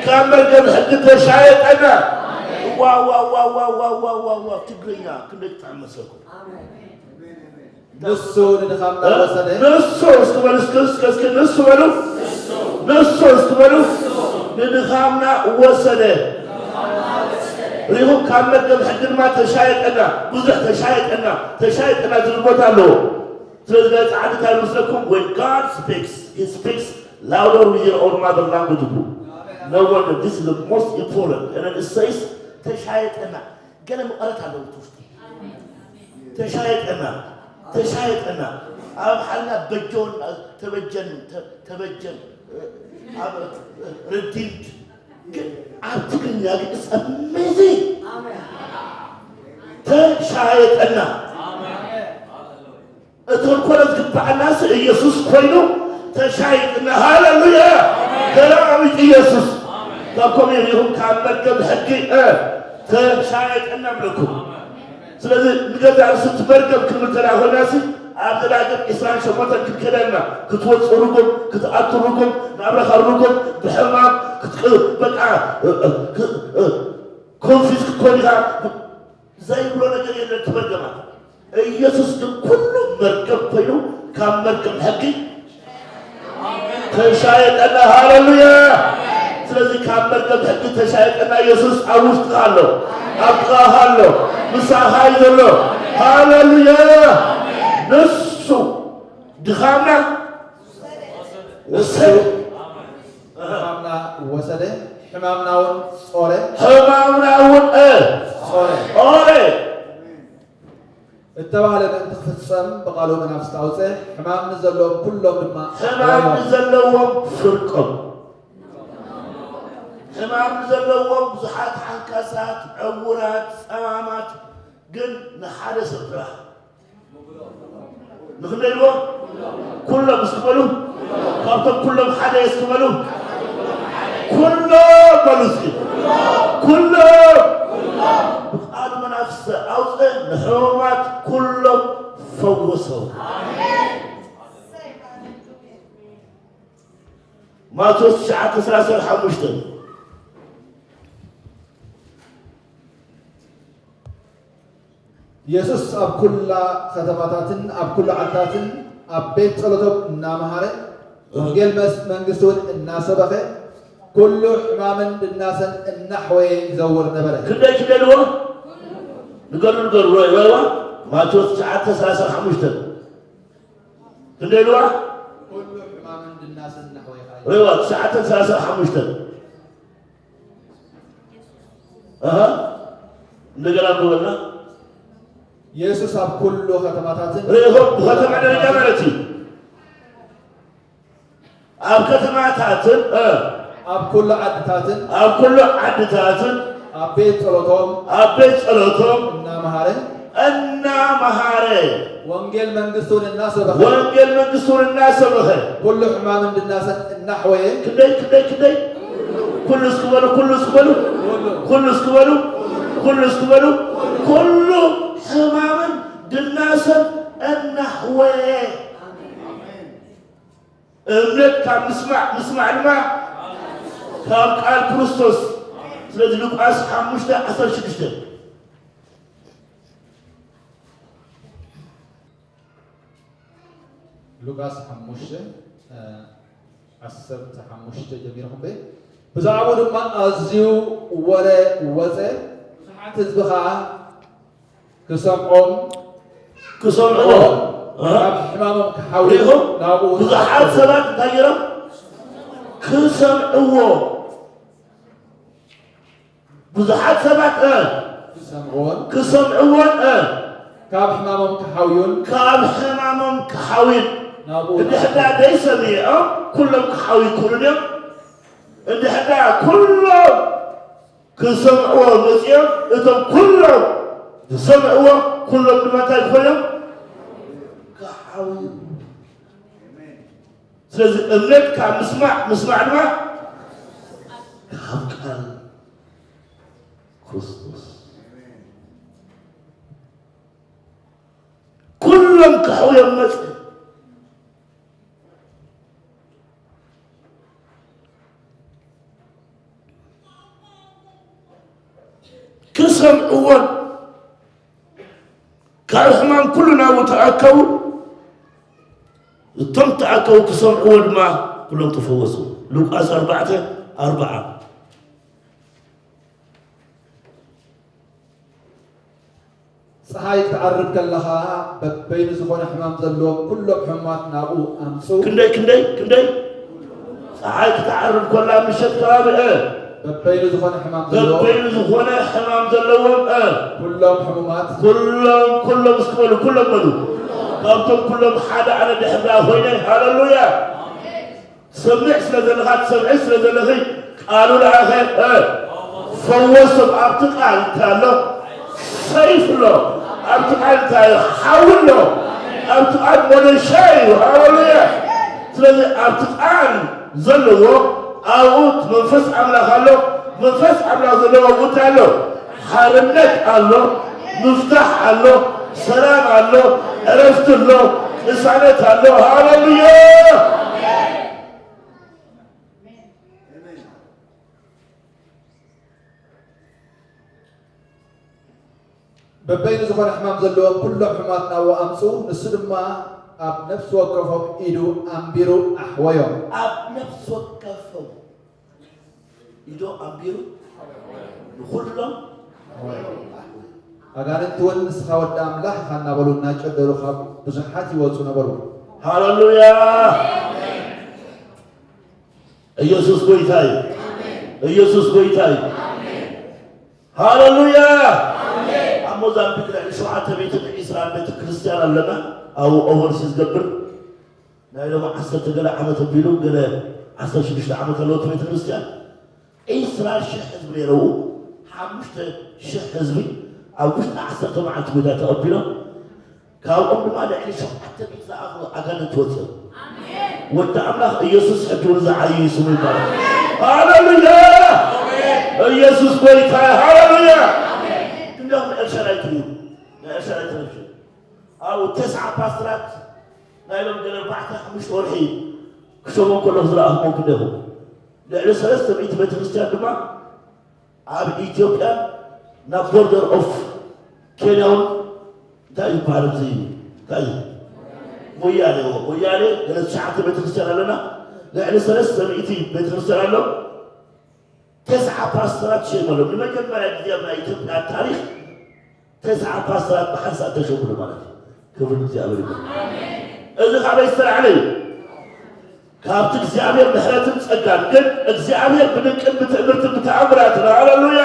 ካብ መርገም ሕጊ ተሻየጠና። ዋው፣ ዋው፣ ዋው። ትግርኛ ክንደይ ትጥዕም መሰልኩም? ንሱ ንድኻምና እ? ወሰደ። ንሱ እስኪ በሉ፣ እስኪ፣ እስኪ፣ እስኪ ንሱ በሉ። ንሱ እስኪ በሉ። ንድኻምና ወሰደ። ሪኹም ካብ መርገም ሕጊ ድማ ተሻየጠና። ብዙሕ ተሻየጠና። ተሻየጠና ዝብል ቦታ ኣለዎ። ስለዚ ናይ ጻዕዲ እንታይ ይመስለኩም? When God speaks, he speaks louder with your own mother language እኮ። No wonder, this is the most important. And then it says ተሻየጠና። ገለ መቐረት ኣለዎ እቲ ውሽጢ። ተሻየጠና፣ ተሻየጠና። ኣብ ሓልና በጀወና፣ ተበጀን፣ ተ-፣ ተበጀን፣ ኣብ፣ redeemed። ግን ኣብ ትግርኛ ግን it's amazing። ተሻየጠና። እተንኮሎ ዝግብኣናስ ኢየሱስ ኮይኑ ተሻይጥና። ሃሌሉያ! ገላዊት ኢየሱስ። ካብ ከምኡ ኢኹም ካብ መርገም ሕጊ፣ እ፣ ተሻይጥና ብለኩም። ስለዚ ንገዛእ ርእሱ እቲ መርገም ክንብል እንተደኣ ኮይናሲ፣ ኣብ ዘዳግም ዒስራን ሸሞንተን ክንከደና፣ ክትወጽእ ርጉም፣ ክትኣቱ ርጉም፣ ናብራኻ ርጉም፣ ብሕማም፣ ክትቅ-፣ በቃ፣ እ፣ እ፣ ክ-፣ እ፣ ኮንፊዝ ክትኮን ኢኻ። ዘይብሎ ነገር የለን እቲ መርገማት። ኢየሱስ ግን ኩሉ መርገም ኮይኑ ካብ መርገም ሕጊ ተሻየጠና። ሃሌሉያ! ስለዚ ካብ መርገም ሕጊ ተሻየጠና ኢየሱስ ኣብ ውሽጥኻ ኣሎ፣ ኣብ ጥቓኻ ኣሎ፣ ምሳኻ እዩ ዘሎ። ሃሌሉያ! ንሱ ድኻምና ወሰደ። ሕማምና ወሰደ፣ ሕማምና እውን ጾረ። ሕማምና እውን፣ እ፣ ጾረ። ጾረ። እተባህለ ምእንቲ ክፍጸም ብቓሉ መናፍስቲ ኣውጸ፣ ሕማም ንዘለዎም ኩሎም ድማ ሕማም ንዘለዎም ፍርቆም። ሕማም ንዘለዎም ብዙሓት ሓንካሳት፣ ዕውራት፣ ጸማማት፣ ግን ንሓደ ሰብ ጥራሕ። ንኽንደይ ኢልዎ? ኩሎም እስኪ በሉ። ካብቶም ኩሎም ሓደ እስኪ በሉ። ኩሎም በሉ እስኪ። ኩሎም። ብቓሉ መናፍስቲ ኣውፅእ፣ ንሕሙማት ኩሎም ፈወሶም። ማቴዎስ ትሽዓተ ሰላሳ ሓሙሽተ። የሱስ ኣብ ኵላ ኸተማታትን ኣብ ኵሉ ዓድታትን ኣብ ቤት ጸሎቶም እናመሃረ፣ ወንጌል መስ-፣ መንግስቲ እውን እናሰበኸ፣ ኵሉ ሕማምን ድናሰን እናሕወየ ይዘውር ነበረ። ክንደይ፣ ክንደይ ኢልዎ? ንገሩ፣ ንገሩ፣ ርኣይዋ። ማቴዎስ ትሽዓተ ሰላሳ ሓሙሽተ። ክንደይ ኢልዋ? ኵሉ ሕማምን ድናሰን እናሕወየ ኸኣ። ርኣይዋ፣ ትሽዓተ ሰላሳ ሓሙሽተ። ኣሃ። እንደገና ብበልና። የሱስ ኣብ ኵሉ ኸተማታትን ርኢኹም፣ ብኸተማ ደረጃ ማለት እዩ። ኣብ ከተማታትን፣ እ፣ ኣብ ኵሉ ዓድታትን ኣብ ኵሉ ዓድታትን ኣብ ቤት ጸሎቶም ኣብ ቤት ጸሎቶም እናመሃረ እናመሃረ ወንጌል መንግስቱን እናሰበኸ ወንጌል መንግስቱን እናሰበኸ ኵሉ ሕማምን ድናሰን እናሕወየ ክንደይ፣ ክንደይ፣ ክንደይ? ኩሉ እስኪ በሉ፣ ኩሉ እስኪ በሉ፣ ኩሉ እስኪ በሉ፣ ኩሉ እስኪ በሉ። ኩሉ ሕማምን ድናሰን እናሕወየ። እምነት ካብ ምስማዕ፣ ምስማዕ ድማ ካብ ቃል ክርስቶስ። ስለዚ ሉቃስ ሓሙሽተ ዓሰርተ ሽዱሽተ። ሉቃስ ሓሙሽተ፣ እ፣ ዓሰርተ ሓሙሽተ ጀሚርኩም በይ። ብዛዕባኡ ድማ ኣዝዩ ወረ ወጸ፣ ብዙሓት ህዝቢ ኸኣ ክሰምዖም ክሰምዕዎ። ካብ ሕማሞም ክሓውዩ ርኢኹም? ናብኡ ብዙሓት ተኣከቡ። ሰባት እንታይ ገይሮም? ክሰምዕዎ። ብዙሓት ሰባት፣ እ፣ ክሰምዕዎን ክሰምዕዎን፣ እ፣ ካብ ሕማሞም ክሓውዩን ካብ ሕማሞም ክሓውዩን። ናብኡ እንድሕር ደኣ ዘይሰሚዖም ኩሎም ክሓውዩ ይኽእሉ ድዮም? እንድሕዳ ኩሎም ክሰምዕዎ መጺኦም፣ እቶም ኩሎም ዝሰምዕዎ ኩሎም ድማ እንታይ ክኾኑ እዮም? ክሓውዩ። ስለዚ እምነት ካብ ምስማዕ፣ ምስማዕ ድማ ካብ ቃል ክርስቶስ። ኩሎም ክሕውዮም መጽ ክሰምዕዎን ካብ ሕማም ኩሉ ናብኡ ተኣከቡ። እቶም ተኣከቡ ክሰምዕዎ ድማ ኩሎም ተፈወሱ። ሉቃስ ኣርባዕተ ኣርብዓ። ጸሓይ ክትዓርብ ከለኻ በበይኑ ዝኾነ ሕማም ዘለዎም ኩሎም ሕሙማት ናብኡ ኣምጽኡ። ክንደይ ክንደይ ክንደይ ጸሓይ ክትዓርብ ከላ ምሸት ከባቢ እ በበይኑ ዝኾነ ሕማም ዘለዎም በበይኑ ዝኾነ ሕማም ዘለዎም እ ኩሎም ሕሙማት ኩሎም ኩሎም እስኪ በሉ ኩሎም በሉ። ካብቶም ኩሎም ሓደ ኣነ ድሕር ኮይነ ሃለሉያ። ትሰምዕ ስለ ዘለኻ ትሰምዒ ስለ ዘለኺ ቃሉ ለኣኸ እ ፈወሶም። ኣብቲ ቃል እንታይ ኣሎ? ሰይፍ ኣሎ። ኣብቲ ቃል እንታይ ሓዊ ኣሎ? ኣብቲ ቃል መደሻ እዩ። ሃሌሉያ። ስለዚ ኣብቲ ቃል ዘለዎ ኣብኡ መንፈስ ኣምላኽ ኣሎ። መንፈስ ኣምላኽ ዘለዎ እንታይ ኣሎ? ሓርነት ኣሎ፣ ምፍታሕ ኣሎ፣ ሰላም ኣሎ፣ ዕረፍቲ ኣሎ፣ ቅሳነት ኣሎ። ሃሌሉያ። በበይኑ ዝኾነ ሕማም ዘለዎም ኩሎም ሕሙማት ናብኡ ኣምጽኡ፣ ንሱ ድማ ኣብ ነፍሲ ወከፎም ኢዱ ኣንቢሩ ኣሕወዮም። ኣብ ነፍሲ ወከፎም ኢዱ ኣንቢሩ ንኹሎም ኣሕወዮም። ኣጋንንቲ እውን ንስኻ ወዲ ኣምላኽ ኢኻ እናበሉ እናጨደሩ ካብ ብዙሓት ይወጹ ነበሩ። ሃሌሉያ። ኢየሱስ ጎይታ እዩ። ኢየሱስ ጎይታ እዩ። ሃሌሉያ። ኣብ ሞዛምቢክ ልዕሊ ሸውዓተ ሚእትን ዕስራን ቤተ ክርስቲያን ኣለና። ኣብኡ ኦቨርሲ ዝገብር ናይ ሎሚ ዓሰርተ ገለ ዓመት ኣቢሉ ገለ ዓሰርተ ሽዱሽተ ዓመት ኣለዎ እቲ ቤተ ክርስቲያን። ዕስራ ሽሕ ህዝቢ ነይረው። ሓሙሽተ ሽሕ ህዝቢ ኣብ ውሽጢ ዓሰርተ መዓልቲ ጎይታ ተቐቢሎም። ካብኦም ድማ ልዕሊ ሸውዓተ ሚእቲ ዝኣኽሉ ኣጋንንቲ ወፅኦም። ወዲ ኣምላኽ ኢየሱስ ሕጂ እውን ዝዓዩ እዩ ስሙ ይባረክ። ሃሌሉያ! ኢየሱስ ጎይታ ሃሌሉያ! ክንደኹም ኤልሻዳይ ትርእዩ ናይ ኤልሻዳይ ቴሌቪዥን ኣብኡ ተስዓ ፓስተራት ናይ ሎም ገለ ኣርባዕተ ሓሙሽተ ወርሒ ክሸሞም ከለኹ ዝረኣኹሞም ክንደኹም ልዕሊ ሰለስተ ሚእቲ ቤተክርስትያን ድማ ኣብ ኢትዮጵያ ናብ ቦርደር ኦፍ ኬንያ እውን እንታይ ዝበሃል እዚ እንታይ እዩ? ሞያሌ ዎ ሞያሌ ገለ ትሽዓተ ቤተክርስትያን ኣለና። ልዕሊ ሰለስተ ሚእቲ ቤተክርስትያን ኣሎ። ተስዓ ፓስተራት ሸይሞሎም ንመጀመርያ ግዜ ኣብ ናይ ኢትዮጵያ ታሪክ ተስዓ ፓስተራት ብሓንሳእ ተሸምሉ ማለት እዩ። ክብሪ እግዚኣብሔር ይኹን። እዚ ካበይ ዝተላዕለ እዩ? ካብቲ እግዚኣብሔር ምሕረትን ጸጋን ግን እግዚኣብሔር ብድንቅን ብትእምርትን ብተኣምራትን ሃሌሉያ።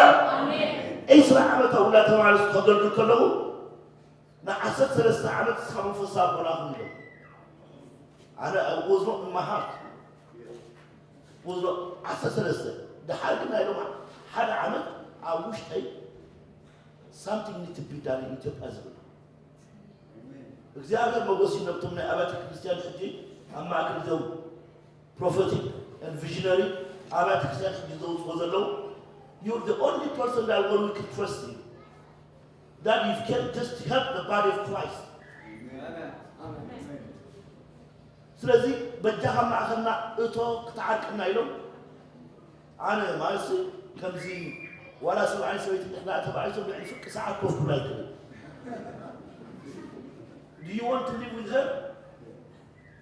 ዒስራ ዓመት ኣብኡ እናተማሃርኩ ከገልግል ከለኹ ንዓሰርተ ሰለስተ ዓመት እስኻ መንፈሳዊ ኣቦና ኩን ኢሎም ኣነ I was not in my heart was not ዓሰርተ ሰለስተ ደሓር ግን ናይ ሎም ሓደ ዓመት ኣብ ውሽጠይ something need to be done in ኢትዮጵያ ዝብል እግዚኣብሔር መጎሲ ነብቶም ናይ ኣብያተ ክርስቲያን ሕጂ ኣብ ማእከል ዘው prophetic and visionary ኣብያተ ክርስቲያን ሕጂ ዘውፅኦ ዘለዉ you're the only person that we can trust you that you can just help the body of Christ ስለዚ በጃኻ ማእኸልና እቶ ክትዓርቅና ኢሎም ኣነ ማለትሲ ከምዚ ዋላ ሰብኣይ ሰበይቲ ንሕና ተባዒሶም ልዕሊ ፍርቂ ሰዓት ኮፍ ክብል ኣይክእልን Do you want to live with her?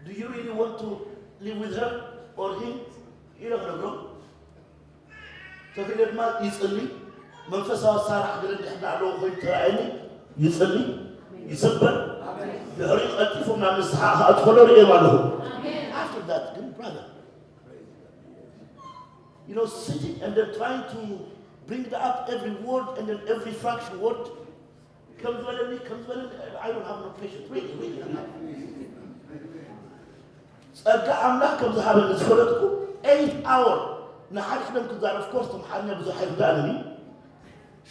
Do you really want to live with her or him? ኢለ ክነግሮም ተኽእለ ድማ ይጽሊ መንፈሳዊ ኣሳራሕ ግን እንድሕና ኣለዎ ኮይኑ ተራእየኒ ይጽሊ ይስበር ድሕሪ ቀልጢፎም ናብ ንስሓ ክኣትኮሎ ርእዮም ኣለኹ after that ግን brother you know sitting and then trying to bring up every word and then every fraction word ከም ዝበለኒ ከም ዝበለኒ I don't have no patience really really ጸጋ ኣምላኽ ከም ዝሃበኒ ዝፈለጥኩ eight hour ንሓድሕዶም ክዛረብ ኮርስ ኣምሓርኛ ብዙሕ ኣይርዳእንን እዩ።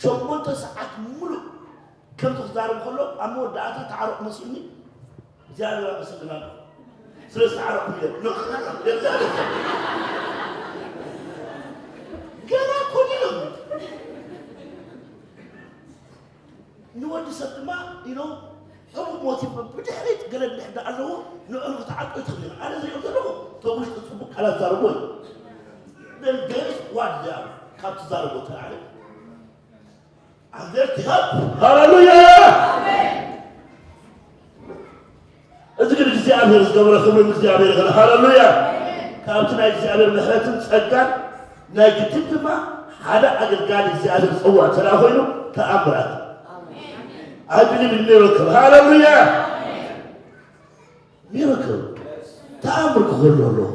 ሸሞንተ ሰዓት ሙሉእ ከምዚ ክዛረብ ከሎ ኣብ መወዳእታ ተዓረቑ መሲሉኒ እግዚኣብሔር ኣመሰግናለሁ ስለ ዝተዓረቑ ኢለ ገና ኮን ኢሎም ንወዲ ሰብ ድማ ኢሎም ሕቡእ ሞት ብድሕሪት ገለ ድሕዳ ኣለዎ ንዕኡ ክትዓጦ ይትኽእል ኣነ ዝሪኦ ዘለኹ ተውሽጢ ፅቡቅ ቃላት ዛረቦ እዩ then there is what there ካብቲ ዛረቦ ተላዕለ I'm there to help ሃሌሉያ እዚ ግን እግዚኣብሔር ዝገበረ ክብሪ እግዚኣብሔር ይኽእል ሃሌሉያ ካብቲ ናይ እግዚኣብሔር ምሕረትን ጸጋን ናይ ግድን ድማ ሓደ ኣገልጋሊ እግዚኣብሔር ዝጸውዖ እንተ ኮይኑ ተኣምራት I believe in miracle ሃሌሉያ miracle ተኣምር ክኾሎ ኣለዎ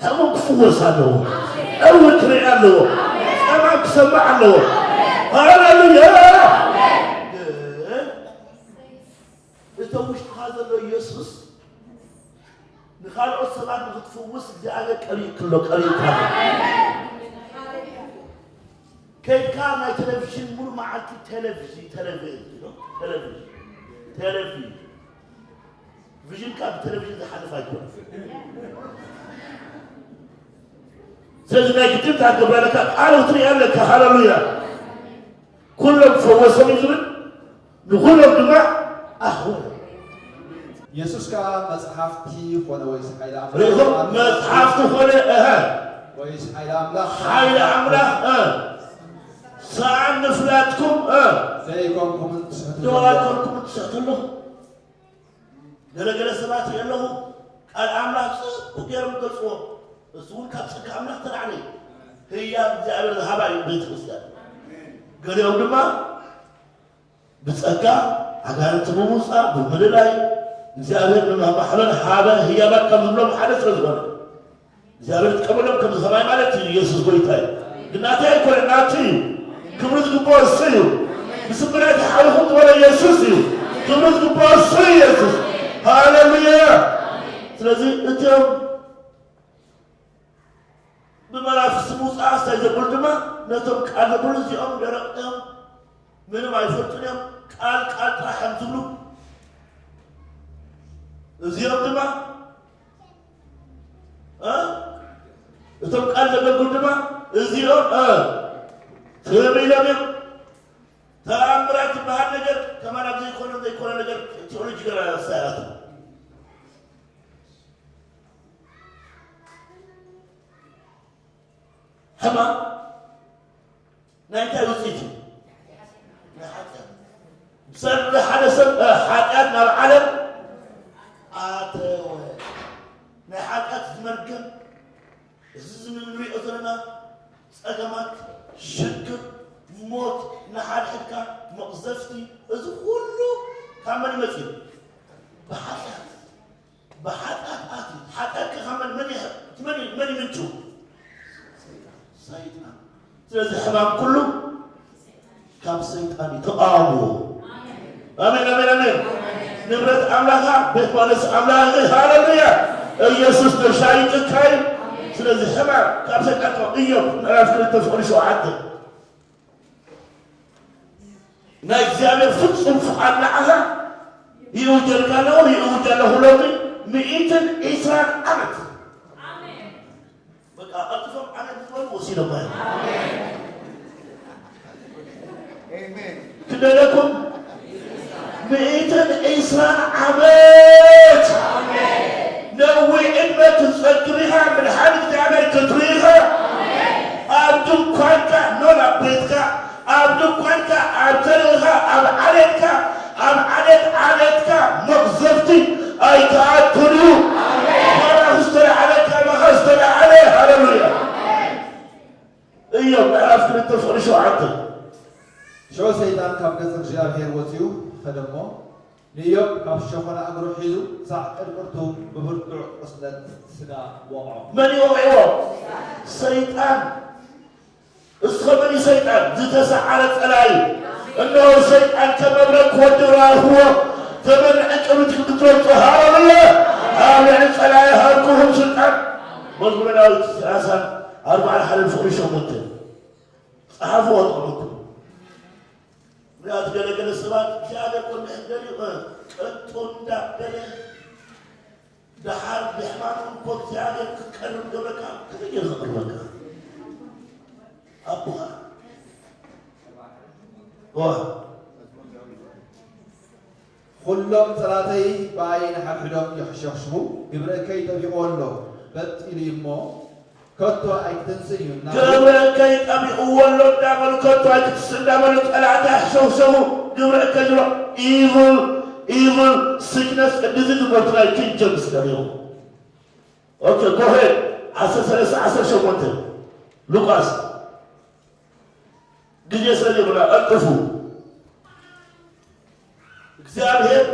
ሕሙም ክፍወስ ኣለዎ ዕውር ክርኢ ኣለዎ ጸማም ክሰማዕ ኣለዎ ሃሌሉያ እቶም ውሽጥኻ ዘሎ ኢየሱስ ንኻልኦት ሰባት ንክትፍውስ እግዚኣብሔር ቀሪእክሎ ቀሪእካ ከይድካ ናይ ቴሌቪዥን ሙሉ መዓልቲ ቴሌቪዥን ቴሌቪዥን ቴሌቪዥን ቴሌቪዥን ቪዥንካ ብቴሌቪዥን ዝሓልፍ ኣይኮነ ስለዚ ናይ ግድምታ ክገብረለካ ቃል ክትሪኢ ኣለካ ሃሌሉያ ኩሎም ፈወሶም እዩ ዝብል ንኹሎም ድማ ኣኽወሎም። የሱስ ከኣ መጽሓፍቲ ኾነ ወይስ ሓይሊ ኣምላኽ ርኢኹም መጽሓፍቲ ኾነ እሀ ወይስ ሓይሊ ኣምላኽ ሓይሊ ኣምላኽ እ ሰኣን ንፍላጥኩም እ ዘይኮንኩምን ትስሕቱ ዘለኹም። ዘይኮንኩምን ትስሕቱ ኣለኹም። ገለገለ ሰባት ርኢ ኣለኹ ቃል ኣምላኽ ጽቡቕ ገይሮም ይገልጽዎ። እሱ እውን ካብ ጸጋ ኣምላኽ ተላዕለ እዩ። ህያብ እግዚኣብሔር ዝሃባ እዩ ቤተ ክርስቲያን። ገሊኦም ድማ ብጸጋ ኣጋንንቲ ብምውጻእ ብምልላይ እግዚኣብሔር ንማሕበር ሃበ ህያባት ካብ ዝብሎም ሓደ ስለ ዝኾነ እግዚኣብሔር ዝጥቀመሎም ከምዚ ከማይ ማለት እዩ ኢየሱስ ጎይታ እዩ ግን ናተይ ኣይኮነ ናቱ እዩ ክብሪ ዝግብኦ እሱ እዩ ብስምረት ሓዊኹም ዝበለ ኢየሱስ እዩ ክብሪ ዝግብኦ እሱ እዩ ኢየሱስ ሃሌሉያ ስለዚ እቲኦም ብመናፍስቲ ምውፃእ እንታይ ዘብሉ ድማ ነቶም ቃል ዘብሉ እዚኦም ደረቕ እዮም ምንም ኣይፈልጡን እዮም ቃል ቃል ጥራሕ እዮም ዝብሉ እዚኦም ድማ እ እቶም ቃል ዘገልግሉ ድማ እዚኦም እ ትም ኢሎም እዮም ተኣምራት ዝበሃል ነገር ከማን ኣብ ዘይኮነ ዘይኮነ ነገር ቴኦሎጂ ገና ያሳያት ሕማም ናይ እንታይ ውፅኢት እዩ? ናይ ሓጢኣት። ብሰሪ ሓደ ሰብ ሓጢኣት ናብ ዓለም ኣተወ። ናይ ሓጢኣት ዝመርገም እዚ ዝንሪኦ ዘለና ፀገማት፣ ሽግር፣ ሞት፣ ንሓድሕድካ መቕዘፍቲ፣ እዚ ኩሉ ካብ መን ይመፅእ እዩ? ብሓጢኣት። ብሓጢኣት ኣትዩ። ሓጢኣት ከ ካብ መን መን ይመንጩ? ሰይጣን። ስለዚ ሕማም ኩሉ ካብ ሰይጣን እዩ። ተቃወምዎ። ኣሜን ኣሜን ኣሜን። ንብረት ኣምላኻ ቤት መቅደስ ኣምላኽ ሃሌሉያ። ኢየሱስ ተሻይጥካ እዩ። ስለዚ ሕማም ካብ ሰይጣን ተቃወም። ኢዮብ ምዕራፍ ክልተ ፍቕዲ ሸውዓተ ናይ እግዚኣብሔር ፍጹም ፍቓድ ንዓኻ ይእውጀልካ ኣለኹ ይእውጀ ኣለኹ ሎሚ ሚእትን ዒስራን ዓመት በቃ ቀልጥፎም ዓመት ዝበሉ ወሲዶም ማለት ክንደለኩም ሚእትን ዒስራን ዓመት ነዊሕ ዕድመ ክትጸግብ ኢኻ ምድሓን እግዚኣብሔር ክትርኢ ኢኻ ኣብ ድንኳንካ ኖ ናብ ቤትካ ኣብ ድንኳንካ፣ ኣብ ተርእኻ፣ ኣብ ዓሌትካ፣ ኣብ ዓሌት ዓሌትካ መቕዘፍቲ ኣይክኣቱን እዩ። ባራኽ ዝተለዓለ፣ ካባኻ ዝተለዓለ፣ ሃሌሉያ። ኢዮብ ምዕራፍ ክልተ ፍቕዲ ሸውዓተ። ሽዑ ሰይጣን ካብ ገጽ እግዚኣብሔር ወጺኡ ኸደ እሞ፣ ንኢዮብ ካብ ሸኾና እግሩ ሒዙ ክሳዕ ቅርቅርቱ ብብርቱዕ ቁስለት ስጋ ወቕዖ። መን እዩ ወቒዕዎ? ሰይጣን። እሱ ኸመን እዩ ሰይጣን? ዝተሰዓረ ጸላኢ። እነሆ ሰይጣን ከም መብረቕ ክወድቕ ረኣኹዎ፣ ተመን ዕንቅርቢት ክትረግጾ። ሃሌሉያ! ኣብ ልዕሊ ጸላኢ ሃብኩኹም ስልጣን። መዝሙረ ዳዊት ሰላሳን ኣርባዕተ ሓደ ፍቕሪ ሸሞንተ። ጸሓፍዎ ጠቕለልኩም። ምኽንያቱ ገለ ገለ ሰባት እግዚኣብሔር እኮ እንድሕር ደልዩ፣ እ፣ ቅንጡ እንዳበለ ደሓር ብሕማም እኮ እግዚኣብሔር ክቀርብ ገብረካ፣ ከመይ ገይሩ ዘቕርበካ? ኣቦኻ። ዋ። ኩሎም ጸላእተይ ብኣይ ንሓድሕዶም ይሕሸኽሽኹ፣ ግብሪ እከይ ጠቢቑዎ ኣሎ፣ በጥ ኢሉ እዩ እሞ፣ ከቶ ኣይክትንስእን እዩ እናበሉ፣ ግብሪ እከይ ጠቢቑዎ ኣሎ እንዳበሉ፣ ከቶ ኣይክትንስእን እንዳበሉ፣ ጸላእተይ ኣሕሸኽሸኹ፣ ግብሪ እከይ ዝብሎ፣ evil፣ evil፣ sickness፣ እንደዚህ ዝበሉት ናይ ኪንግ ጀምስ ገሊኦም። ኦኬ፣ go ahead። ዓሰርተ ሰለስተ ዓሰርተ ሸሞንተ ሉቃስ። ግዜ ስለ ዘይብልና ቀልጥፉ። እግዚኣብሔር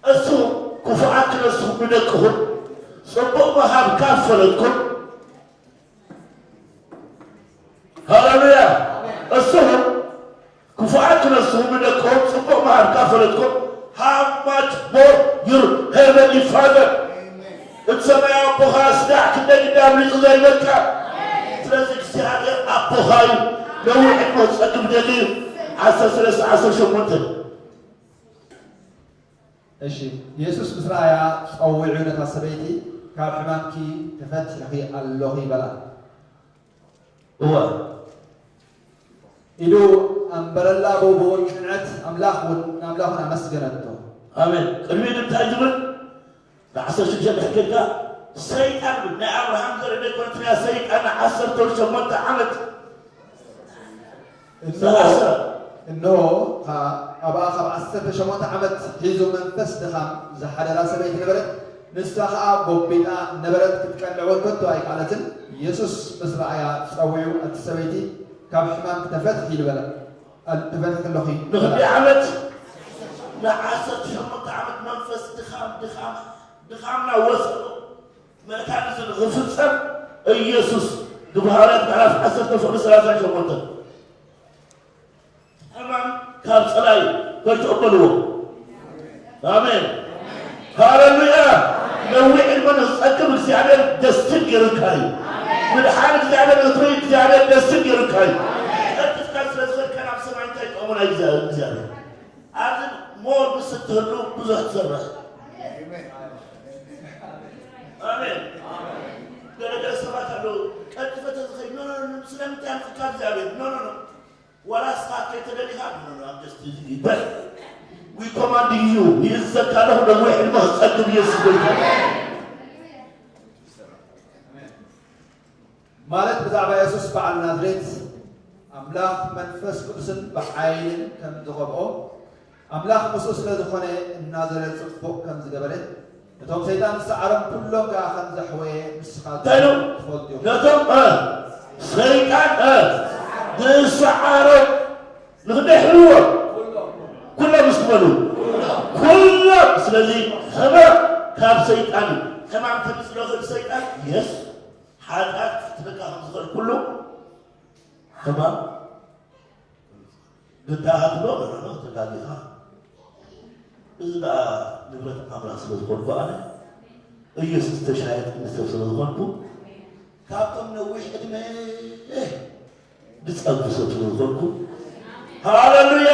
እሱ ክፉኣት ክነስኹም ንደቅኹም ጽቡቕ ምሃብ ካብ ፈለጥኩም፣ ሃሌሉያ፣ እሱ ክፉኣት ክነስኹም ንደቅኹም ጽቡቕ ምሃብ ካብ ፈለጥኩም፣ how much more your heavenly Father። እቲ ሰማያዊ ኣቦኻ ስጋዕ ክንደይ ግዳ ኣብሊጹ ዘይበልካ። ስለዚ እግዚኣብሔር ኣቦኻ እዩ። ነዊሕ ዕድመ ክጸግብ ደሊ እዩ። ዓሰርተ ሰለስተ ዓሰርተ ሸሞንተ። እሺ፣ የሱስ ምስ ረኣያ ጸዊዑ ነታ ሰበይቲ፣ "ካብ ሕማምኪ ተፈቲሕኺ ኣለኺ" በላ። እወ። ኢሉ ኣንበረላ፣ ብኡ ብኡ ቅንዕት ኣምላኽ እውን፣ ንኣምላኽ እውን ኣመስገነቶ። ኣሜን። ቅድሚኡ እንታይ ዝብል? ንዓሰርተ ሽዱሽተ ድሕር ኬድካ፣ ሰይጣን ናይ ኣብርሃም ዘርኢ ዘይኮነት እያ፣ ሰይጣን ንዓሰርተ ሸሞንተ ዓመት እንሆ፣ ዝተኣስረ። እንሆ፣ ከ-፣ ኣብኣ ካብ ዓሰርተ ሸሞንተ ዓመት ሒዙ መንፈስ ድኻም ዝሓደራ ሰበይቲ ነበረት። ንሳ ኸኣ ጎቢጣ ነበረት፣ ክትቀንዕ እውን ከቶ ኣይከኣለትን። የሱስ ምስ ረኣያ ጸዊዑ፣ "እቲ ሰበይቲ ካብ ሕማምኪ ተፈትሒ" ኢሉ በላ። "ኣል-፣ ተፈቲሕኪ ኣለኺ" ንኽንደይ በላ። ዓመት? ንዓሰርተ ሸሞንተ ዓመት መንፈስ ድኻም፣ ድኻም፣ ድኻምና ወሰዶ። መታን እዚ ንኽፍጸም ኢየሱስ ግብረ ሃዋርያት ምዕራፍ ዓሰርተ ፍቕዲ ሰላሳ ሸሞንተ። ሕማም ካብ ጸላኢ ከይትቕበልዎ። ኣሜን። ሃሌሉያ። ነዊሕ ዕድመ ንኽትጸግብ እግዚኣብሔር ደስቲን ገይሩካ እዩ። ምድሓን እግዚኣብሔር ንኽትርኢ እግዚኣብሔር ደስቲን ገይሩካ እዩ። ቀልጢፍካ ስለ ዝኸድካ ናብ ሰማይ እንታይ ይጠቕሞ ናይ እግዚኣብሔር? እግዚኣብሔር ኣብዚ ሞር ምስ እትህሉ ብዙሕ ትሰርሕ። ኣሜን። ገለ ገለ ሰባት ኣለዉ፣ ቀልጢፈ ተዝኸይድ፣ ኖ፣ ኖ፣ ኖ፣ ስለምንታይ ኣምፅእካ እግዚኣብሔር? ኖ፣ ኖ፣ ኖ። ዋላ ንስኻ ከይተደሊኻ፣ ኖ፣ ኖ፣ ኖ፣ I'm just teasing you። በል። We command you። ይእዘካ ኣለኹ፣ ነዊሕ ዕድመ ክትጸግብ ኢየሱስ ጎይታ። ማለት ብዛዕባ የሱስ በዓል ናዝሬት፣ ኣምላኽ መንፈስ ቅዱስን ብሓይልን ከም ዝቐብኦ፣ ኣምላኽ ምስኡ ስለ ዝኾነ፣ እናዘረ ጽቡቕ ከም ዝገበረ፣ ነቶም ሰይጣን ዝሰዓሮም ኩሎም ከኣ ከም ዘሕወየ ንስኻ እንታይ ኢሉ? ትፈልጡ ኢኹም። ነቶም፣ እ፣ ሰይጣን፣ እ፣ ዝሰዓሮም ንኽንደይ ሕልዎም? ኩሎም እስኪ በሉ። ኩሎም። ስለዚ ሕማም ካብ ሰይጣን እዩ። ሕማም ከምጽእ ዝኽእል ሰይጣን፣ የስ፣ ሓጢኣት ክፍትነካ ከም ዝኽእል ኩሉ ሕማም ግዳ ሃትሎ፣ ተጋጊኻ። እዚ ደኣ ንብረት ኣምላኽ ስለ ዝኾንኩ ኣነ፣ ኢየሱስ ተሻየጥኒ ሰብ ስለ ዝኾንኩ፣ ካብቶም ነዊሕ ዕድመ ዝጸንሑ ሰብ ስለ ዝኾንኩ፣ ሃሌሉያ!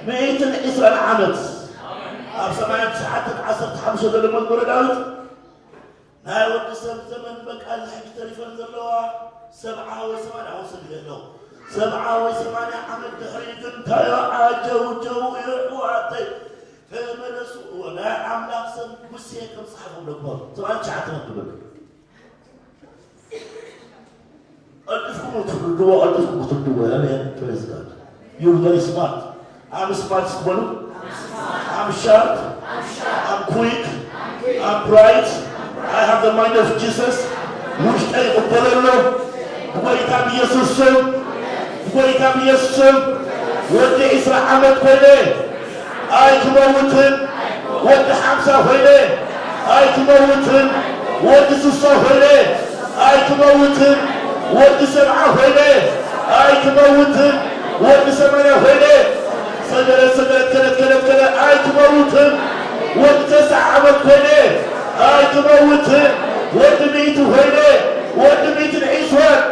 ሚእትን ዕስራን ዓመት ኣብ ሰማንያን ትሽዓተን ዓሰርተ ሓሙሽተ ዘሎ መዝሙረ ዳዊት፣ ናይ ወዲ ሰብ ዘመን በቃ፣ እዚ ሕጂ ተሪፈን ዘለዋ ሰብዓ ወይ ሰማንያ፣ ኣሁን ስድሪ ኣለኹ። ሰብዓ ወይ ሰማንያ ዓመት ድሕሪ ግን እንታይ እዩ? ዓጀውጀው እዩ፣ ኣሕዋተይ። ተመለሱ። እወ፣ ናይ ኣምላኽ ሰብ ሙሴ ከም ጸሓፎም ደግሞ ሰብዓ ትሽዓተ ዓመት ትብል። ቀልጢፍኩም ክትርድዎ፣ ቀልጢፍኩም ክትርድዎ። ኣሜን። Praise God። You're very smart. I'm smart በሉ። I'm sharp. I'm quick. I'm bright. I have the mind of Jesus. ውሽጠይ ይቕበሎ ኣሎ። ብጎይታ ብኢየሱስ ስም፣ ብጎይታ ብኢየሱስ ስም፣ ወዲ ዕስራ ዓመት ኮይነ ኣይክመውትን፣ ወዲ ሓምሳ ኮይነ ኣይክመውትን፣ ወዲ ስሳ ኮይነ ኣይክመውትን፣ ወዲ ሰብዓ ኮይነ ኣይክመውትን፣ ወዲ ሰማንያ ኮይነ፣ ሰገለ፣ ሰገለ፣ ከለ፣ ከለ፣ ከለ፣ ኣይክመውትን፣ ወዲ ተስዓ ዓመት ኮይነ ኣይክመውትን፣ ወዲ ሚእቲ ኮይነ ወዲ ሚእትን ዒስራን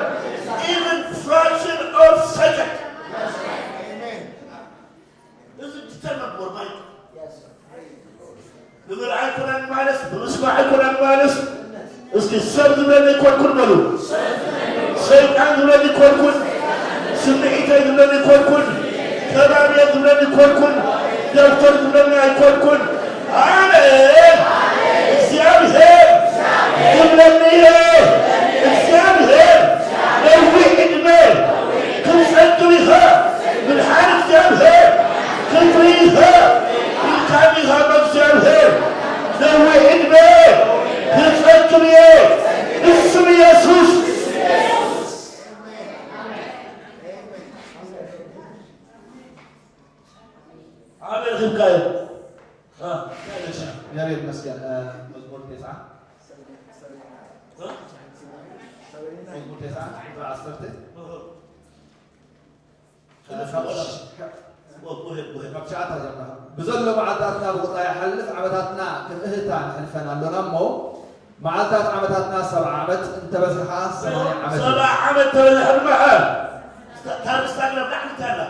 even fraction of second። እዚ determine for my ብምርኣይ ኣይኮነን ማለስ፣ ብምስማዕ ኣይኮነን ማለስ። እስኪ ሰብ ዝብለኒ ኣይኮንኩን በሉ። ሰይጣን ዝብለኒ ኣይኮንኩን፣ ስምዒተይ ዝብለኒ ኣይኮንኩን፣ ከባብየ ዝብለኒ ኣይኮንኩን፣ ዶክተር ዝብለኒ ኣይኮንኩን። ኣነ እግዚኣብሔር ዝብለኒ እየ። እግዚኣብሔር ነዊሕ ዕድመ ክትጸግብ ኢኻ። ምድሓን እግዚኣብሔር ክትርኢ ኢኻ። ኢልካኒ ኢኻ ብእግዚኣብሔር ነዊሕ ዕድመ ክጸግብ እየ። ብስም ኢየሱስ። ኣበይ ረኺብካዮ? እ፣ እንታይ ኢለካ? እግዚኣብሔር ይመስገን። እ፣ መዝሙር ተስዓ። እ? መዝሙር ተስዓ ቁጽሪ ዓሰርተ። እ። እ፣ ካብ ሸ-፣ ካብ፣ እ፣ go ahead, go ahead. ካብ ትሽዓተ ጀምራ። ብዘሎ መዓልታትና ብቑጣ ይሓልፍ፣ ዓመታትና ከም እህታ ነሕልፈን ኣሎና እሞ፣ መዓልታት ዓመታትና ሰብዓ ዓመት እንተበዝሓ ሰማንያ ዓመት እዩ። ሰብዓ ዓመት ተበዝሐ ድማ፣ እ፣ ታሪስታ ግና ብጣዕሚ እንታይ ኣላ?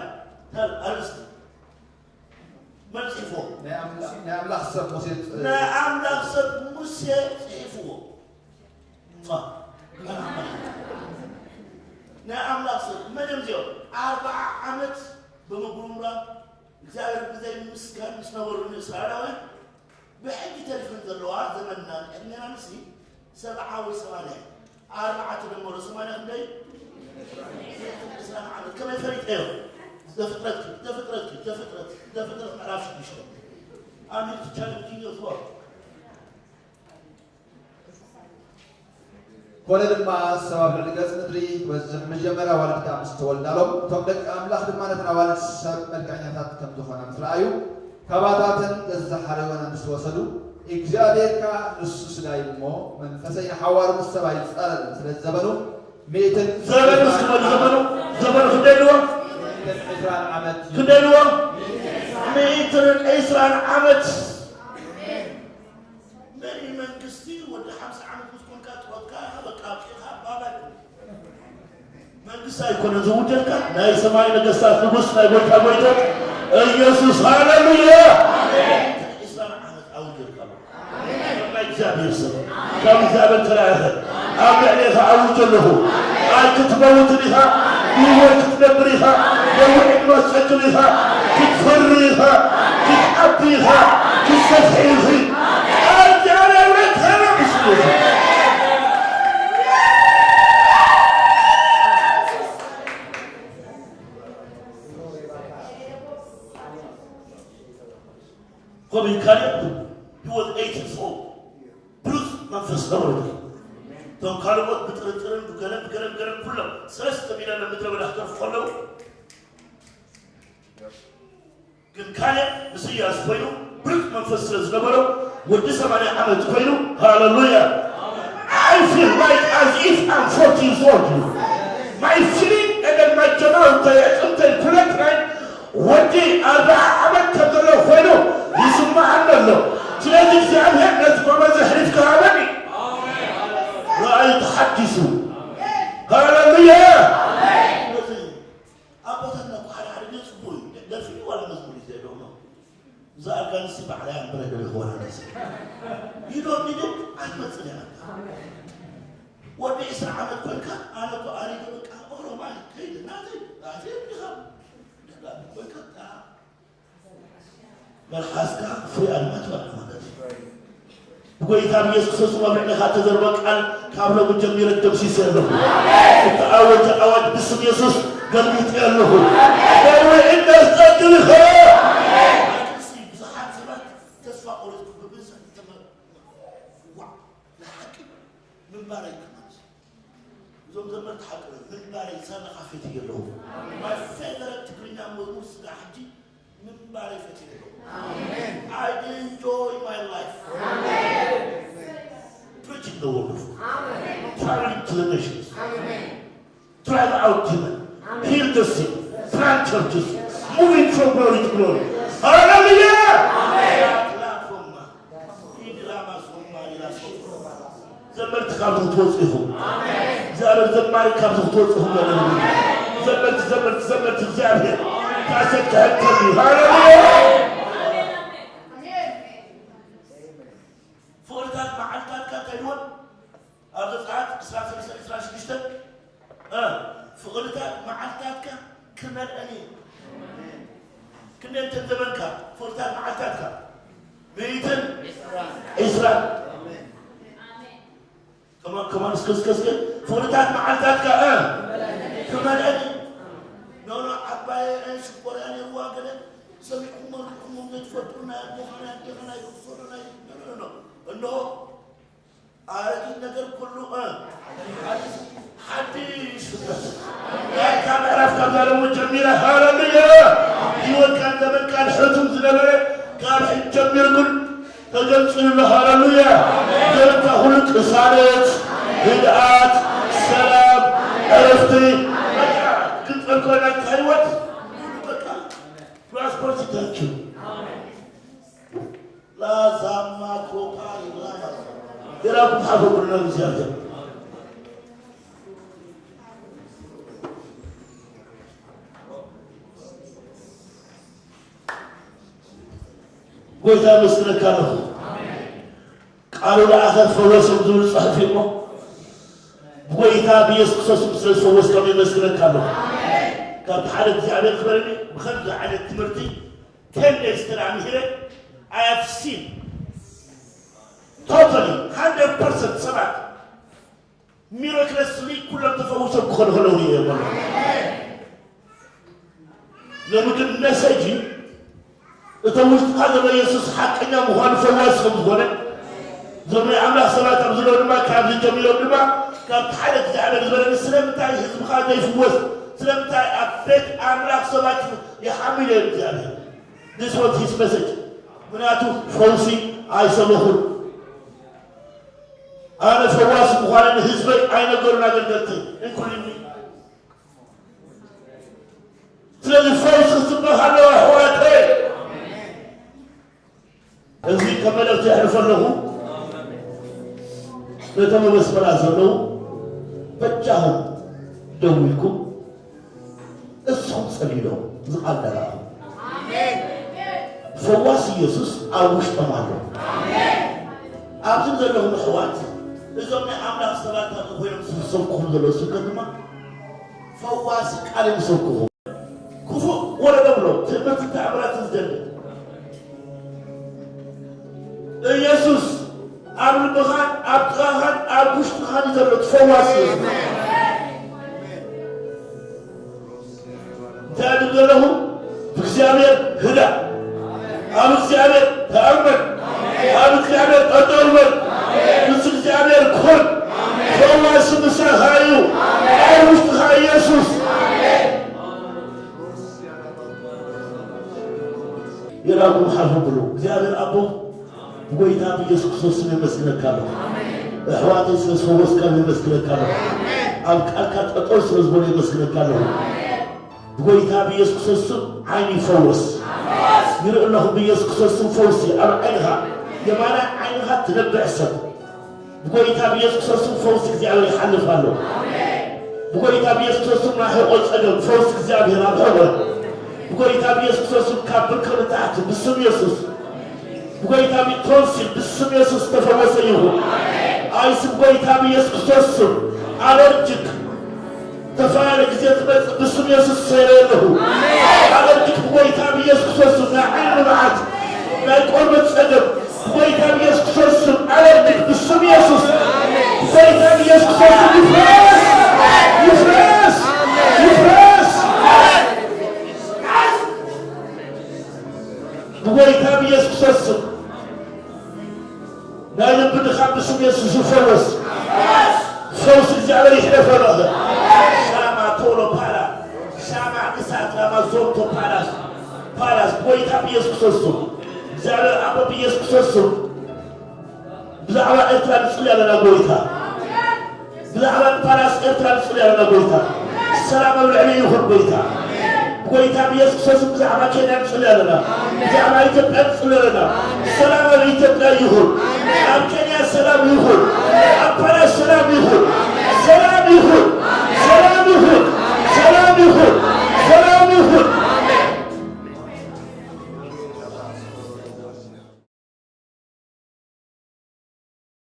ታር-፣ ኣርእስቲ። መን ጽሒፍዎ? ናይ ኣምላ-፣ ናይ ኣምላኽ ሰብ ሙሴ ጽ-፣ ናይ ኣምላኽ ሰብ ሙሴ ጽሒፍዎ። ማ-፣ ናይ ኣምላኽ ሰብ መን እዮም እዚኦም? ኣርብዓ ዓመት ብምጉርምራም እግዚኣብሔር ብዘይ ምስጋን ምስ ነበሩ ንእስራኤላውያን ብሕጊ ተሪፈን ዘለዋ ዘመንና ዕድሜና ንሲ ሰብዓ ወይ ሰማንያ። ኣርብዓ ተደመሮ ሰማንያ ክንደይ? ዕስራን ዓመት። ከመይ ፈሊጠዮ? ዘፍጥረት፣ ዘፍጥረት፣ ዘፍጥረት፣ ዘፍጥረት ምዕራፍ ሽዱሽተ። I'm here to challenge you as well. ኮነ ድማ፣ ሰብ ኣብ ልዕሊ ገጽ ምድሪ ክበዝሕ፣ መጀመርያ ኣዋልድ ከኣ ምስ ተወልዳሎም፣ እቶም ደቂ ኣምላኽ ድማ ነተን ኣዋልድ ሰብ መልክዐኛታት ከም ዝኾና ምስ ረኣዩ፣ ካባታተን ገዛ ሓረዮና ምስ ወሰዱ፣ እግዚኣብሔር ከኣ ንሱ ስጋ እዩ እሞ፣ መንፈሰይ ንሓዋሩ ምስ ሰብ ኣይጻረርን፣ ስለዚ ዘበኑ ሚእትን ዘበኑ እስኪ በሉ፣ ዘበኑ፣ ዘበኑ ክንደይ ኣለዎ? ሚእትን ዕስራን ዓመት እዩ። ክንደይ ኣለዎ? ሚእትን ዕስራን ዓመት። መሪ መንግስቲ ወዲ ሓምሳ ዓመት ምስ ኮንካ ጥሮትካ በቃ ኣብቂዕካ ባባ ኣይኮነን። መንግስቲ ኣይኮነን ዝውደልካ፣ ናይ ሰማይ ነገስታት ንጉስ፣ ናይ ጎይታ ጎይታ ኢየሱስ። ሃሌሉያ! ሚእትን ዕስራን ዓመት ኣውጀልካ ኣሎ። ናይ እግዚኣብሔር ሰብ ካብ እግዚኣብሔር ተላእኸ ኣብ ልዕሌኻ ኣውጅ ኣለኹ። ኣይክትመውትን ኢኻ፣ ብህይወት ክትነብር ኢኻ፣ ነዊሕ ዕድመ ክትጸግብ ኢኻ፣ ክትፈሪ ኢኻ፣ ክትዓቢ ኢኻ፣ ክትሰፍሒ ኢኺ። እግዚኣብሔር ተባረኽ። ከምኡ እዩ። ካሌብ፣ he was eight years old። ብሉጽ መንፈስ ነበሮ። እቶም ካልኦት ብጥርጥርን ብገለን ብገለን ብገለን ኩሎም ሰለስተ ሚልዮን ኣብ ምድረ በዳ ክተርፉ ከለዉ፣ ግን ካሌብ ምስ ኢያሱ ኮይኑ ብሉጽ መንፈስ ስለ ዝነበሮ፣ ወዲ ሰማንያ ዓመት ኮይኑ፣ ሃሌሉያ! I feel like as if I'm forty years old. My feeling and then my general የጥንተይ ኩለት ናይ ወዲ ኣርብዓ ዓመት ከም ዘሎ ኮይኑ ይስምዓኒ ኣሎ። ስለዚ እግዚኣብሔር ነዚ ጎበዝ ኣሕሊፍካ ሃበኒ። ራእይ ተሓዲሱ። ሃሌሉያ! ስለዚ ኣቦታትና እኮ ሓደ ሓደ ግዜ ጽቡቕ እዩ። ደርፊ ድዩ ዋላ መዝሙር እዩ ዘየድልዮ? እዛ ኣልጋ ንሲ ባዕላ እያ እምበር ኣይደለኹ ዋላ ንሲ። You don't need it፣ ኣይትመጽእን እያ ኣልጋ። ወዲ ዕስራ ዓመት ኮንካ፣ ኣነ እኮ ኣሪገ በቃ ኦሮማይ ከይደ ናተይ፣ ናተይ እንዲኻ። ደላቢ ኮንካ፣ ታ-፣ መልሓስካ ፍሪ ኣድማ ትበልዕ ማለት እዩ። ብጎይታ ብኢየሱስ ክርስቶስ ኣብ ልዕሌኻ እተዘርበ ቃል ካብ ሎሚ ጀሚረ ደምሲሰ ኣለኹ። እተኣወጀ ኣዋጅ ብስም ኢየሱስ ገልቢጠ ኣለኹ። ነዊሕ ዕድመ ስጠትልኸ። ብዙሓት ሰባት ተስፋ ቆሪጽ ብብዝሒ ተመ-፣ ዋዕ፣ ናይ ሓቂ ምንባር ኣይከማን። እዞም ዘመርቲ ሓቂ ምንባር ይሳነኻ ፌት የለዉ። My favorite ትግርኛ መዝሙር ስጋ ሕጂ ምንባር ይፈት የለዉ። I enjoy my life. Preaching the word of God. Traveling to the nations. Drive out demon. Heal the sick. Plant churches. Moving from glory to glory. Hallelujah! Platform. Idrama Zomba Ila Soto. ዘመርቲ ካብዚ ክትወፁ ኢኹም። እግዚኣብሔር ዘማሪ ካብዚ ክትወፁ ኢኹም። ዘመርቲ፣ ዘመርቲ፣ ዘመርቲ እግዚኣብሔር ካሴት ክሕተም እዩ። ሃሌሉያ! ፍቕርታት መዓልታትካ እንታይ ይበል? ኣብ ዘጸኣት ዕስራን ሰለስተን ዕስራን ሽዱሽተን፣ እ፣ ፍቕርታት መዓልታትካ ክመልአን እዩ። ክንደይ እንተን ዘበንካ፣ ፍቕርታት መዓልታትካ? ሚእትን ዕስራን። ከማን፣ ከማን፣ እስከ፣ እስከ፣ እስከ፣ ፍቕርታት መዓልታትካ፣ እ፣ ክመልአን እዩ። ኖ፣ ኖ፣ ዓባየ፣ እ፣ ሽኮርያ ነይርዋ፣ ገለ ሰሚዕኩሞ ርኢኹሞም ዘይትፈልጡ፣ ናይ ኣቦኻ፣ ናይ ኣዴኻ፣ ናይ ክትፈዶ፣ ናይ፣ ኖ፣ ኖ፣ ኖ፣ ኖ። እንሆ፣ ኣረጊት ነገር ኩሉ፣ እ፣ ሓዲስ፣ ሓዲስ ፍጥረት። ናትካ ምዕራፍ ካብ ዛለሙ ጀሚረ፣ ሃሌሉያ! ህይወትካን ዘመንካን ሕቱም ዝነበረ፣ ካብ ሕጂ ጀሚሩ ግን ተገንጺሉ ኣሎ፣ ሃሌሉያ! ዘመንካ ኩሉ ቅሳነት፣ ህድኣት፣ ሰላም፣ ዕረፍቲ፣ በቃ፣ ክንጸልኮ ናትካ ህይወት፣ በቃ፣ ፕሮስፐሪቲ ታንኪዩ። ላዛማ ኮፓ ይብላና። ጌራ ኩሓፎ ብርና እግዚኣብሔር። ጎይታ መስክረካ ኣለኹ። ቃሉ ለኣኸ ፈወሶም ዝብል ጽሑፍ እዩ እሞ፣ ብጎይታ ብኢየሱስ ክርስቶስ ስም ስለ ዝፈወስካም የመስግነካ ኣለኹ። ካብ ሓደ እግዚኣብሔር ክበረኒ ብኸምዚ ዓይነት ትምህርቲ፣ ten days ተደኣ ምሂረ፣ I have seen totally hundred percent ሰባት miraculously ኩሎም ተፈዊሶም ክኾኑ ከለዉ ርእየ ማለት። ሎሚ ግን መሰጂ እቶም ውሽጥኻ ዘሎ የሱስ ሓቀኛ ምዃኑ ፈዋሲ ከም ዝኾነ፣ እዞም ናይ ኣምላኽ ሰባት ኣብ ዝለዉ ድማ ካብዚ ጀሚሮም ድማ ካብቲ ሓደ እግዚኣብሔር ዝበለኒ ስለምንታይ ህዝብኻ ዘይፍወስ? ስለምንታይ ኣብ ቤት ኣምላኽ ሰባት ይሓምዩ እዮም እግዚኣብሔር? This was his message። ምክንያቱ ፈውሲ ኣይሰበኹን። ኣነ ፈዋሲ ምዃነ ንህዝበይ ኣይነገሩን ኣገልገልቲ፣ including me። ስለዚ ፈውሲ ክጽበኽ ኣለዎ ኣሕዋተይ። እዚ ከም መልእኽቲ የሕልፎ ኣለኹ። ነቶም ኣብ ኣስመራ ዘለዉ በጃኹም ደዊልኩም እስኹም ጸልዩሎም፣ እዚ ቃል ዳላኹም። ፈዋሲ ኢየሱስ ኣብ ውሽጦም ኣሎ። ኣብዚ ዘለኹም ኣሕዋት፣ እዞም ናይ ኣምላኽ ሰባት ኣብዚ ኮይኖም ዝሰብኩኹም ዘለዉ ስብከት ድማ ፈዋሲ ቃል እዮም ዝሰብኩኹም። ክፉእ ወረ ነብሎ፣ ትእምርትን ተኣምራትን ዝደሊ ኢየሱስ ኣብ ልብኻን ኣብ ጥቓኻን ኣብ ውሽጥኻን እዩ ዘሎ፣ እቲ ፈዋሲ ኢየሱስ። እንታይ እብል ዘለኹ? ብእግዚኣብሔር ህዳ፣ ኣብ እግዚኣብሔር ተኣመን፣ ኣብ እግዚኣብሔር ጠጠው በል፣ ምስ እግዚኣብሔር ኩን። ፈዋሲ ምሳኻ እዩ፣ ኣብ ውሽጥኻ ኢየሱስ። የራኩም ሓፉ ብሉ እግዚኣብሔር ኣቦ ብጎይታ ብኢየሱስ ክርስቶስ ስም የመስግነካ ኣለኹ። ኣሕዋተይ ስለ ዝፈወስካ የመስግነካ ኣለኹ። ኣብ ቃልካ ጠጠው ስለ ዝበሉ የመስግነካ ኣለኹ። ብጎይታ ብኢየሱስ ክርስቶስ ስም ዓይኒ ይፈወስ። ይርኢ ኣለኹ ብኢየሱስ ክርስቶስ ስም ፈውሲ ኣብ ዓይንኻ፣ የማናይ ዓይንኻ ትነብዕ ሰብ። ብጎይታ ብኢየሱስ ክርስቶስ ስም ፈውሲ እግዚኣብሔር ይሓልፍ ኣሎ። ብጎይታ ብኢየሱስ ክርስቶስ ስም ናይ ሕቖ ጸገም ፈውሲ እግዚኣብሔር ኣብ ሕቖ። ብጎይታ ብኢየሱስ ክርስቶስ ስም ካብ ብርኮ ንታሕቲ ብስም ኢየሱስ። ብጎይታ ብ-፣ ቶንሲል ብስም ኢየሱስ ተፈወሰ ይሁን። ኣይስ ብጎይታ ብኢየሱስ ክርስቶስ ስም ኣለርጂክ ተፈላለየ ግዜ ዝመጽእ ብስም ኢየሱስ ሰይረ ኣለኹ። ኣለርጂክ ብጎይታ ብኢየሱስ ክርስቶስ ስም ናይ ዓይኒ ንብዓት፣ ናይ ቆርበት ጸገም ብጎይታ ብኢየሱስ ክርስቶስ ስም ኣለርጂክ ብስም ኢየሱስ፣ ብጎይታ ብኢየሱስ ክርስቶስ ስም ይፍረስ፣ ይፍረስ፣ ይፍረስ። ብጎይታ ብኢየሱስ ክርስቶስ ስም ናይ ልቢ ድኻም ብስም የሱስ ይፈወስ። ፈውሲ እግዚኣብሔር ይሕለፈ በኸ። ሻማ ቶሎ ፓላ፣ ሻማ እሳት ራማ ዞንቶ ፓላስ፣ ፓላስ፣ ጎይታ ብኢየሱስ ክርስቶስ ስም። እግዚኣብሔር ኣቦ ብኢየሱስ ክርስቶስ ስም። ብዛዕባ ኤርትራ ንጽሊ ኣለና ጎይታ። ብዛዕባ ፓላስ ኤርትራ ንጽሊ ኣለና ጎይታ። ሰላም ኣብ ልዕሊ ይኹን ጎይታ። ጎይታ ብኢየሱስ ክርስቶስ ብዛዕባ ኬንያ ንጽሊ ኣለና። ብዛዕባ ኢትዮጵያ ንጽሊ ኣለና። ሰላም ኣብ ኢትዮጵያ ይኹን። ኣብ ኬንያ ሰላም ይኹን። ኣብ